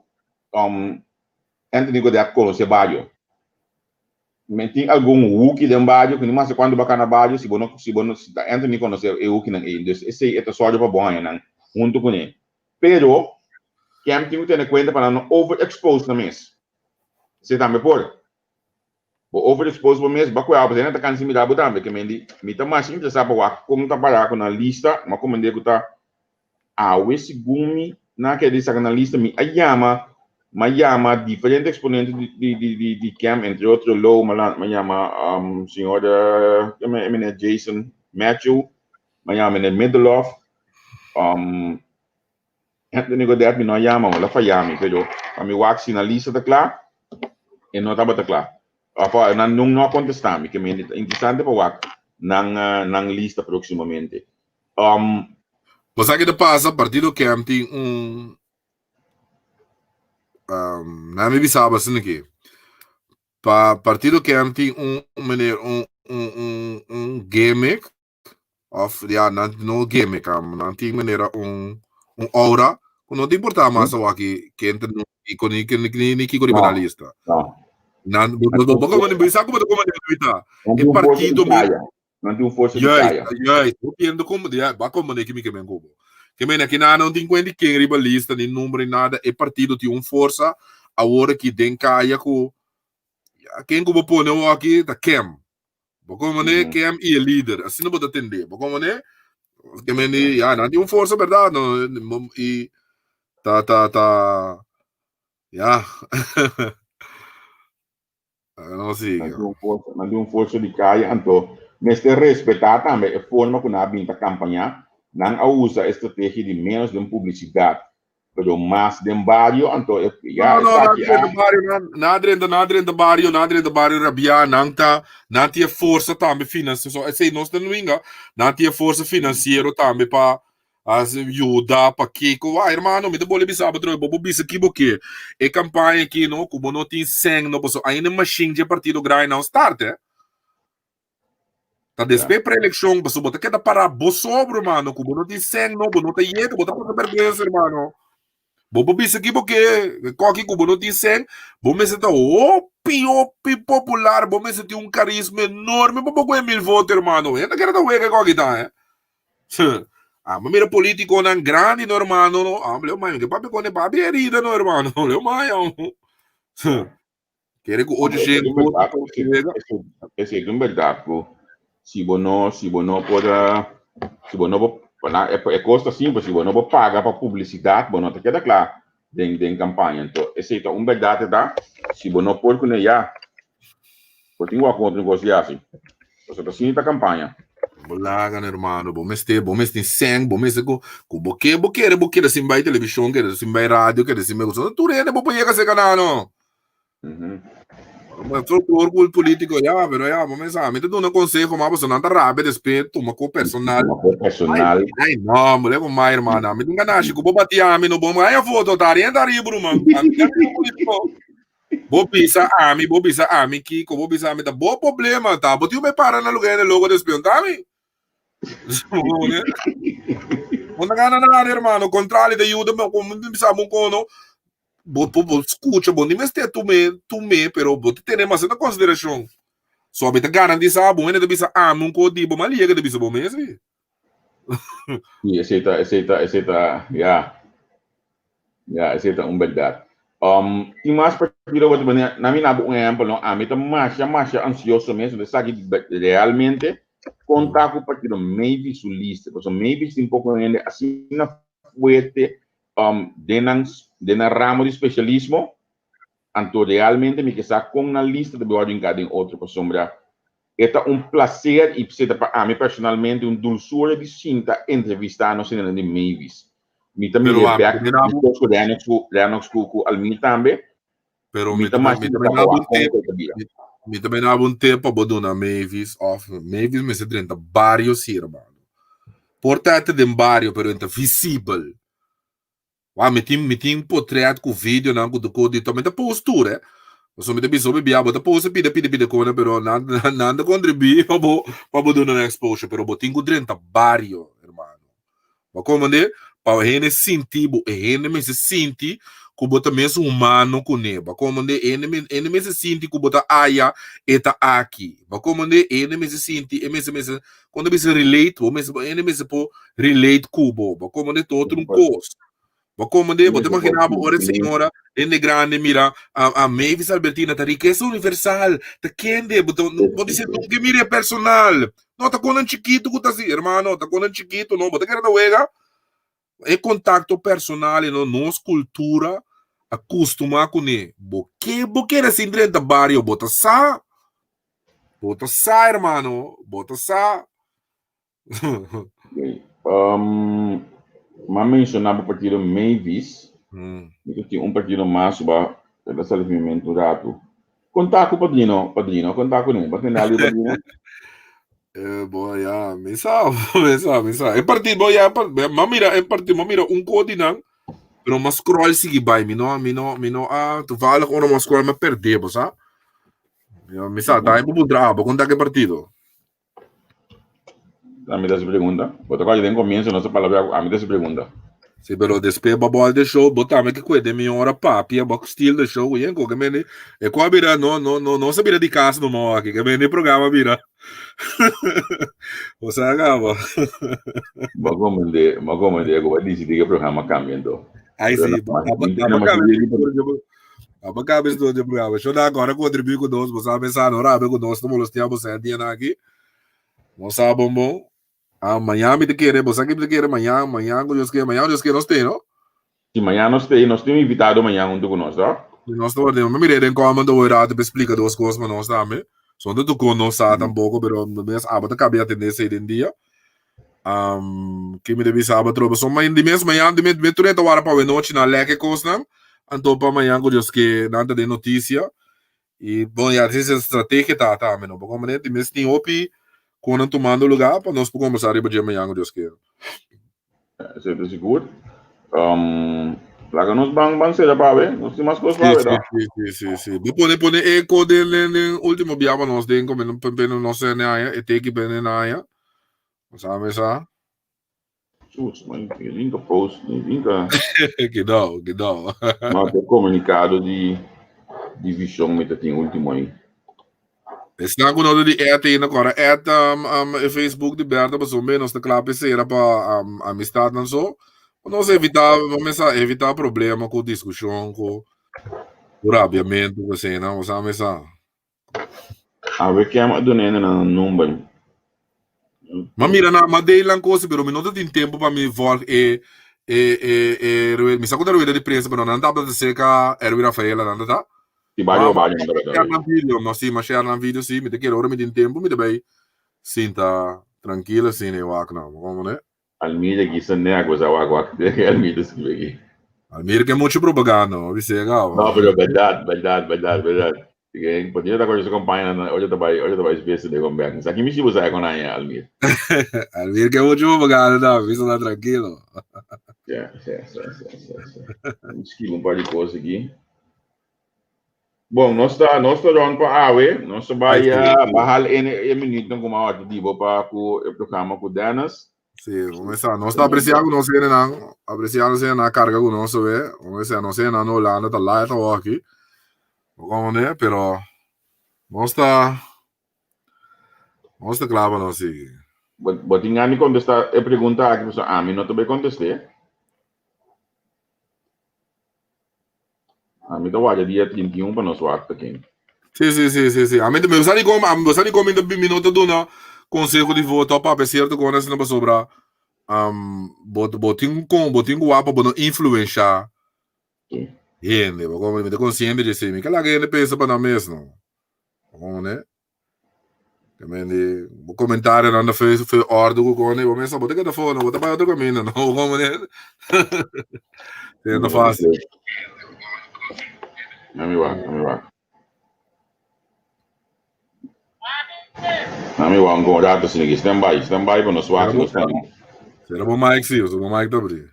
um, Anthony Godett konosé bario. Men tin algun huki den bario ku ni mas kuantu ba kana bario si bo no si bo no si ta Anthony konosé e hukinan ei. Dus esei e ta sòru pa bo haña nan huntu kuné. Pero Kem tin ku tene kuenta pa nan no overexpose nan mes. Esei tambe por. Bo overexpose bo mes, ba kue pasobra nan ta kansa mira bo tambe. Ke men di, mi ta mas interesá pa wak kon ta pará ku nan lista, m'a komend'é ku ta awe segun mi nan a kere di saka nan lista, mi a yama, m'a yama diferente eksponente di di di di di kem, entre otro Lou, m'a lan m'a yama señor e meneer Jason Matthew, m'a yama meneer Middelhof, Anthony Godett mi no a yama, el a faya mi, pero pa mi wak si nan lista ta kla, e no tabata kla. Of nan no a kontestá mi, ke mi ta interesante pa wak nan nan lista próksimamente. Um, Bo sa ke ta pasa, partido KEM tin un um, nan mi bisaba asina ke pa partido KEM tin un meneer un un un un gimmick Of ya, nan no gimmick, am, nan tin manera un, un aura ku no ta importá mas awaki ken ta no kiko ni ni ni ni kiko riba No, nan lista. no. Nan bo bo bo bo bo sa kuma ta kuma de ta. Nan E tin un forsa di partido mi kaya. Nan tin un forsa di Juist, kaya. juist. Bo piendo como de ba como de kimi ke men kobo. Ke men aki nan no tin kuenta ken riba lista ni number ni nada. E partido tin un forsa awor aki den kaya ku ya ken ku bo pone awor aki ta kem. Bo komprendé? Kem i e lider. Asina bo ta tendé. Bo komprendé? Ke men di, ya, nan tin un forsa bèrdat, no? I ta, ta, ta, ya. No sigui. Nan tin un forsa, nan tin un forsa di kaya, anto mester respetá tambe e forma ku nan a bin ta kampañá. Nan a usa e strategia di ménos den publisidat, pero mas den bario, anto e, ya, No, no, nan esaki a. drenta bario, nan, nan a drenta, nan a drenta bario, nan a drenta bario rabiá, nan ta, nan tin e forsa tambe finansiero, so esei nos ta winga, nan tin e forsa finansiero tambe pa As yuda pa kiko. Wah hermano, mi ta bole bisa bo trobe, bo por bisa ki bo ke. E kampaña aki no, ku bo no tin sèn no, pasobra ainda e mashin dje partido grandi nan start eh. Ta despues preelekshon, pasobra bo ta keda pará bo sobro hermano, ku bo no tin sèn no, bo no ta yega, bo ta pasa bèrgwensa hermano. Bo por bisa ki bo ke, koki ku bo no tin sèn, bo mester ta hopi hopi popular, bo mester tin un karisma enorme pa bo kohe mil voto hermano. Hende kere ta wega e koki ta eh. Ah, ma mira politiconan grandi no hermano no. Ah, leo mai, que papi con papi herida no hermano. Leo mai. Kere ku ocho shen voto Ese es un verdad ku si bo no si bo no por si bo no por na e, e kosta simpel si bo no por paga pa publicidad bo no te queda kla den den campaña entonces ese ta un verdad ta si bo no por kuné ya Bo tin wak otro negocio hasi. Pasobra ta sinta campaña. Bo laga no hermano, bo mester, bo mester seng, bo mester ku, ku bo ke, bo kere, bo kere sin bai televishon, kere sin bai radio, kere sin bai kusa. Tur hende bo por yega serka nan no. Folklor ku politico ya, pero ya, bo mester, mi ta duna conseho ma pasobra nan ta rabia despues tuma ku personal. Tuma ku personal. Ay, ay no, bo lego mai hermano, mi tin ganashi ku bo bati ami no, bo haya foto, ta arienta ariba ruman. Ami ta politico. Bo bisa ami, bo bisa ami kiko, bo bisa ami ta bo problema ta. Bo tin me para na lugar de logo de espion, ta mi? Bo no gana nada, hermano. Contrario, te ayuda, me como bisa mo kono. Bo, bo, bo escucha, bo ni mester tu me, tu me, pero bo te tene mas na consideración. So mi ta garantisa bo, hende ta bisa ami un ko di bo, ma liega ta bisa bo mes. Sí, esei ta, esei ta, esei ta, ya. Ya, esei ta un bèrdat. Um, tin mas partido ku ta bini, na mi nabo un ehèmpel no, ami ta masha masha ansioso mes, mi ta sa ki realmente kon ta ku partido Mavis su lista, pasobra Mavis tin poko hende asina fuerte um, den nan den nan ramo di spesialismo, anto realmente mi ke sa kon nan lista ta wòrdu hinká den otro, pasobra e ta un plaser i p'esei ta pa ami personalmente un dulsura di sinta entrevistá nos hendenan di Mavis. Mi ta Pero mir'é a bek mi na mi kos ku Lennox ku Lennox ku ku Almir tambe. Pero Mi mi ta ta mas mi sinta ta pa na wak un kon tip ku e ta bira. mi, mi ta na un tip pa bo duna Mavis of Mavis mester drenta bario sí hermano. Por ta te den bario pero enta visibel. Wa mi tin mi tin potret ku videonan ku ku di to mi ta post tur eh. Pasobra mi ta bisa hopi bia bo ta post pida pida pida kona pero nan nan ta kontribuí pa bo pa bo duna nan exposure pero bo tin ku drenta bario hermano. Bo komprende? Pa hende sinti bo, e hende mester sinti ku bo ta mes humano kuné. Bo komprende? E hende hende mester sinti ku bo ta aya, e ta aki. Bo komprende? E hende mester sinti, e mester mester, kon ta bisa relate, bo mester e hende mester por relate ku bo. Bo komprende? Ta otro un kos. Bo komprende? Bo ta imagina bo ora e señora, hende grandi mira a a Mavis Albertina ta rikesa universal, ta kende, bo ta bo ta nunka mira e personal. No, ta konan chikitu ku ta si, hermano, ta konan chikitu, no, bo ta kere ta wega. E kontakto personal, no, nos kultura a kustumá kuné. Bo ke bo kere sin drenta bario, bo ta sa. Bo ta sa, hermano, bo ta sa. Okay. Um, m'a menshoná bo partido Mavis. Mi ta tin un partido mas ba ta sali mi mente un ratu. Konta ku padrino, padrino, konta kuné. Bo tende algu di padrino? Eh, bo ya, mi sa, mi sa, mi sa. E partido, bo ya, m'a mira e partido, m'a mira un ko di nan, pero m'a scroll sigui bai. Mi no, mi no, mi no a, toevallig ora m'a scroll m'a perdé, bo sa. Mi sa, ta bo puntra abo, konta ku e partido. Ami ta hasi pregunta. Bo ta kòrda den komienso nos a palabra ku ami ta hasi pregunta. Si, pero despues bo bòl de show, bo tambe ke kue den mi ora papia, bo steal the show, yen ko ke mende, e ko a bira, no, no, no, nos a bira di kas no mo aki, ke mende programa bira. Bo sa kaba. Bo komende, bo komende ku bo disidí ke programa kambia anto. Ai si, bo, abo, abo kambia. Aba kabes do de programa. Shona agora contribui ku nos, bo sabe sa no rabe ku nos ta molestia bo sa dia na aki. No sa bon bon. Ah, mañana mi te kere, bo sa ki mi te kere mañana, mañana ku Dios kere, mañana Dios kere nos te, no? Si mañana nos te, nos tin un invitado mañana hunto ku nos, no? Nos ta worde, mi mire den comment hoy rato pa explica dos cos pa nos tambe. Son de tu con nos sa tampoco, pero mes aba ta cabe atende esey den dia. Um, ki mi debe sa atrobe. So, di mes mañana, di mes, mi tur ta wara pa we nochi na leke cosnan. Anto pa mañana ku Dios ke nan ta den noticia. Y bon, ya, esa es estrategia ta tambe, no? Porque manera di mes tin hopi konan tomando lugar pa nos por conversar riba dje mañana ku Dios ke. Esei ta sigur. Um, laga nos ban ban sera pa awe. Nos tin mas kos pa Sí, awe, sí, no? sí, sí, sí, sí. Bo pone pone eco den den den último bia pa nos den como pen pen nos en aya, e teki pen en aya. Sabe sa? Chus, man, mi ninka post, mi ninka. Kidao, kidao. Ma te comunicado di di vision mi ta tin último aí. Esnan ku no ta di et ainda kora et um, um, e Facebook di Berta pasobra me nos ta kla pa e sera pa um, amistadnan so. Pa nos evita, mesa evita problema ku diskushon ku ku rabiamentu ku eseinan, bo sa mesa. Awe kem a duna hende nan number. Ma mira na ma deilan kosi pero mi no ta tin tempo pa mi volg e e e e mi sa ku ta rueda di prensa pero nan tabata serka Erwin Rafaela nan ta ta. Si bario o bario no tabata Share nan video, no si, ma share nan video si, mi ta kere ora mi tin tempo mi ta bay sinta trankilo asina y wak nan, bo comprende? Almir aki sa nek bo sa wak wak Almir ta scribi aki. Almir ke mucho propaganda, bo bis'é caba. No, pero berdad, berdad, berdad, berdad. Ke por ta acorda su campaña nan ocho ta bay, ocho ta bay spes de con bek. Sa ki mishi bo sa con aña Almir. Almir ke mucho propaganda tambe, bisa ta tranquilo. Ya, ya, ya, ya, ya, ya. Mi scribi un par di cos aki. Bon, nos ta, nos ta rond pa awe. Nos ta bai bahal e, e minuutnan ku m'a wak di bo pa ku e programa ku Dennis. Sí, vamos a nos ta apreciar ku nos hendenan, apreciar nos hendenan carga ku nos we. Vamos a nos hendenan na Holanda ta laat awor aki. Bo comprende? Pero nos ta nos ta kla pa nos sigui. Bo, bo tin gana di kontestá e pregunta aki, pasobra ami no ta bai kontest'é. Ami ta warda dia 31 pa nos wak ta ken. Sí, sí, sí, sí, sí. Ami mi sa di kom, mi sa di kom mi ta mi no ta duna conseho di voto papia cierto con asina pasobra um, bo bo tin con bo tin ku wak pa bo no influencia Sí. hende. Bo mi ta consciente di esei. Mi ka laga hende pensa pa nan mes no. Bo comprende? Di bo comentarionan ta fe fe orde ku kone bo mester bo ta keda afó no bo ta bai otro kaminda no bo komprende si no fácil. Nami wak, nami wak. Nami wak un rato sino ki stand by, stand by pa nos wak nos ta. Sera bo mic si, bo mic ta abri.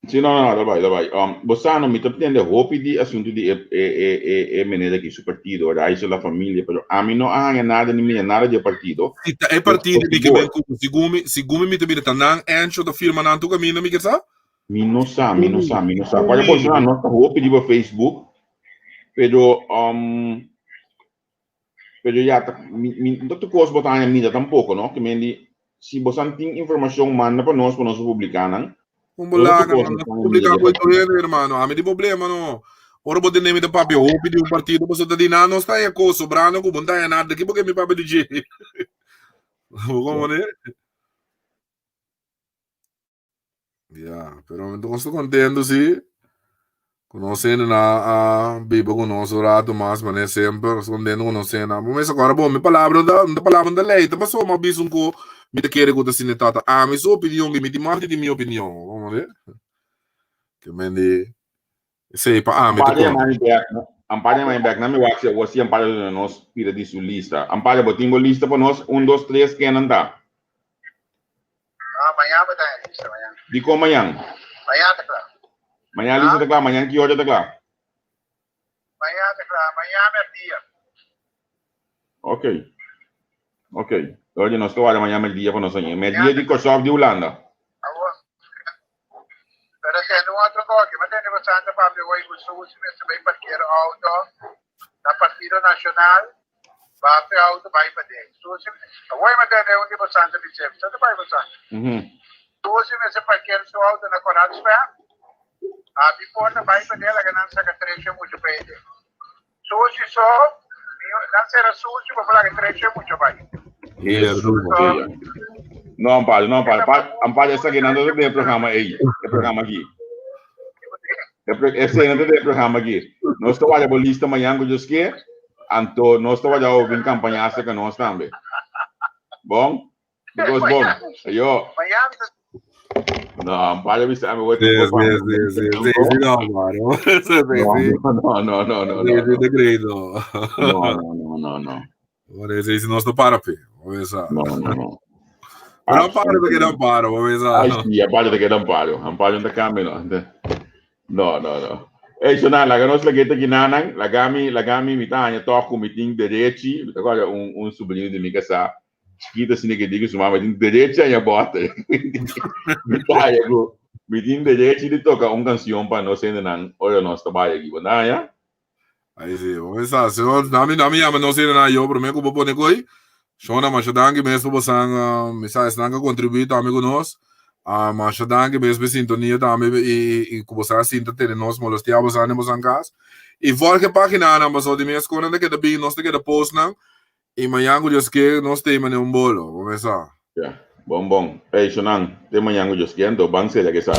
Si, no, no, ta bai, ta bai. Um, bo sa no, mi ta tende hopi di asuntu di e, e, e, e, e meneer aki su partido, Raiza la Familia, pero ami no a haña nada ni mira nada di e partido. Si ta e partido mi ke men ku segun mi, segun mi mi ta mira ta nan Encho ta firma nan tur kaminda mi ke sa. Mi no sa, mi no sa, mi no sa. Cualkier cosa nos ta hopi riba Facebook, pero um, pero ya ta, mi, mi, no tur cos bo ta haña mira tampoco, no? Ke men di, si bosan tin informacion manda pa nos, pa nos publica nan. Un bolaga, no nos publica cu eto hende, hermano. Ami di problema, no. Ora bo tende mi ta papia hopi di un partido, boso ta di, na, nos ta haña cos sobrando cu bo no ta haña nada. Ki bo ke mi papia di dje? Bo comprende? Ya, pero nos ta contento sí. Cu nos hende na a biba cu nos un rato mas, manera semper. Nos ta contento cu nos hende. Bo mester acorda bo, mi palabra no ta, no ta palabra no ta ley. Ta pasobra mi a bisa un cu mi ta kere cu ta asina e tata. Ami su opinion y mi tin mag di mi opinion. Bo comprende? Ke men di, esey pa ami ta Amparo conta. yama mi bek, no? Amparo yama mi bek. Na mi wak si awor si Amparo duna nos pida di su lista. Amparo, bo tin bo lista pa nos? Un, dos, tres, kenan ta? Ah, mañan bo ta en lista, mañan. Dikon mañan? Mañan ta kla. Mañan lista ta kla, mañan ki ora ta kla? Mañan ta kla, mañan merdia. Ok, ok. Oye, nos ta warda mañan merdia pa nos haña. Merdia di Kòrsou òf di Hulanda? Awor, pero tende un otro koki. Mi a tende bastante papia hoy ku Susi mester bai parker auto na Partido Nacional. Bafe auto bai paden. Susi, awor mi a tende un di bastante bisé. Sa ta bai bastante. Susi mester parker su auto na Koratsweg. Abi porta bai paden laga nan saka tresha mucha pa ede. Sushi so, nan sera sushi pa laga trecho mucho bai. Jesus Maria. No, Amparo, no, Amparo. Amparo, esaki nan no ta den e programa ei, e programa aki. Esei no ta den e programa aki. Nos ta waya bo lista mañan ku Dios ke, anto nos ta waya bo bin kampañá serka nos tambe. Bon? Because bon, ayo. No, Amparo bisa mi wet. Sí, sí, sí, sí, sí, sí, no, Amparo. Sí, sí, sí. No, no, no, no, Sí, sí, no. te creo, no. No, no, no, no, no. Por eso, si nos no para, pe. Vamos a No, no, no. Pero Amparo te queda Amparo, vamos a Ay, sí, Amparo te queda Amparo. Amparo no te cambia, no. No, no, no. Ey, shona, laga nos lag'é ta kinanan, laga mi, laga mi, mi ta haña tòg ku mi tin derechi, mi ta kòrda un, un subrino di mi kasá, chiquito asina ke di ku su mama tin derechi haña bòter. Mi ta haña ku mi tin derechi di toka un kansion pa nos hendenan ora nos ta bai aki. Bo ta haña? Ai si, bo pensa, señor, nami, nami yama nos hendenan ayo promé ku bo pone koi. Shona, masha danki mes pa bosan, mi sa esnan ku a kontribuí tambe ku nos. Masha danki mes pa e sintonia tambe i, i ku bosan a sinta tene nos molestiá bosan den bosan kas. I vòlg e páginanan pasobra di mes kon nan ta keda bin, nos ta keda post nan. I mañan ku Dios ke nos ta mane un bolo, bo mesa. Ya, bon bon. Ey, shonan, te mañan ku Dios ke, anto ban sera ke sa.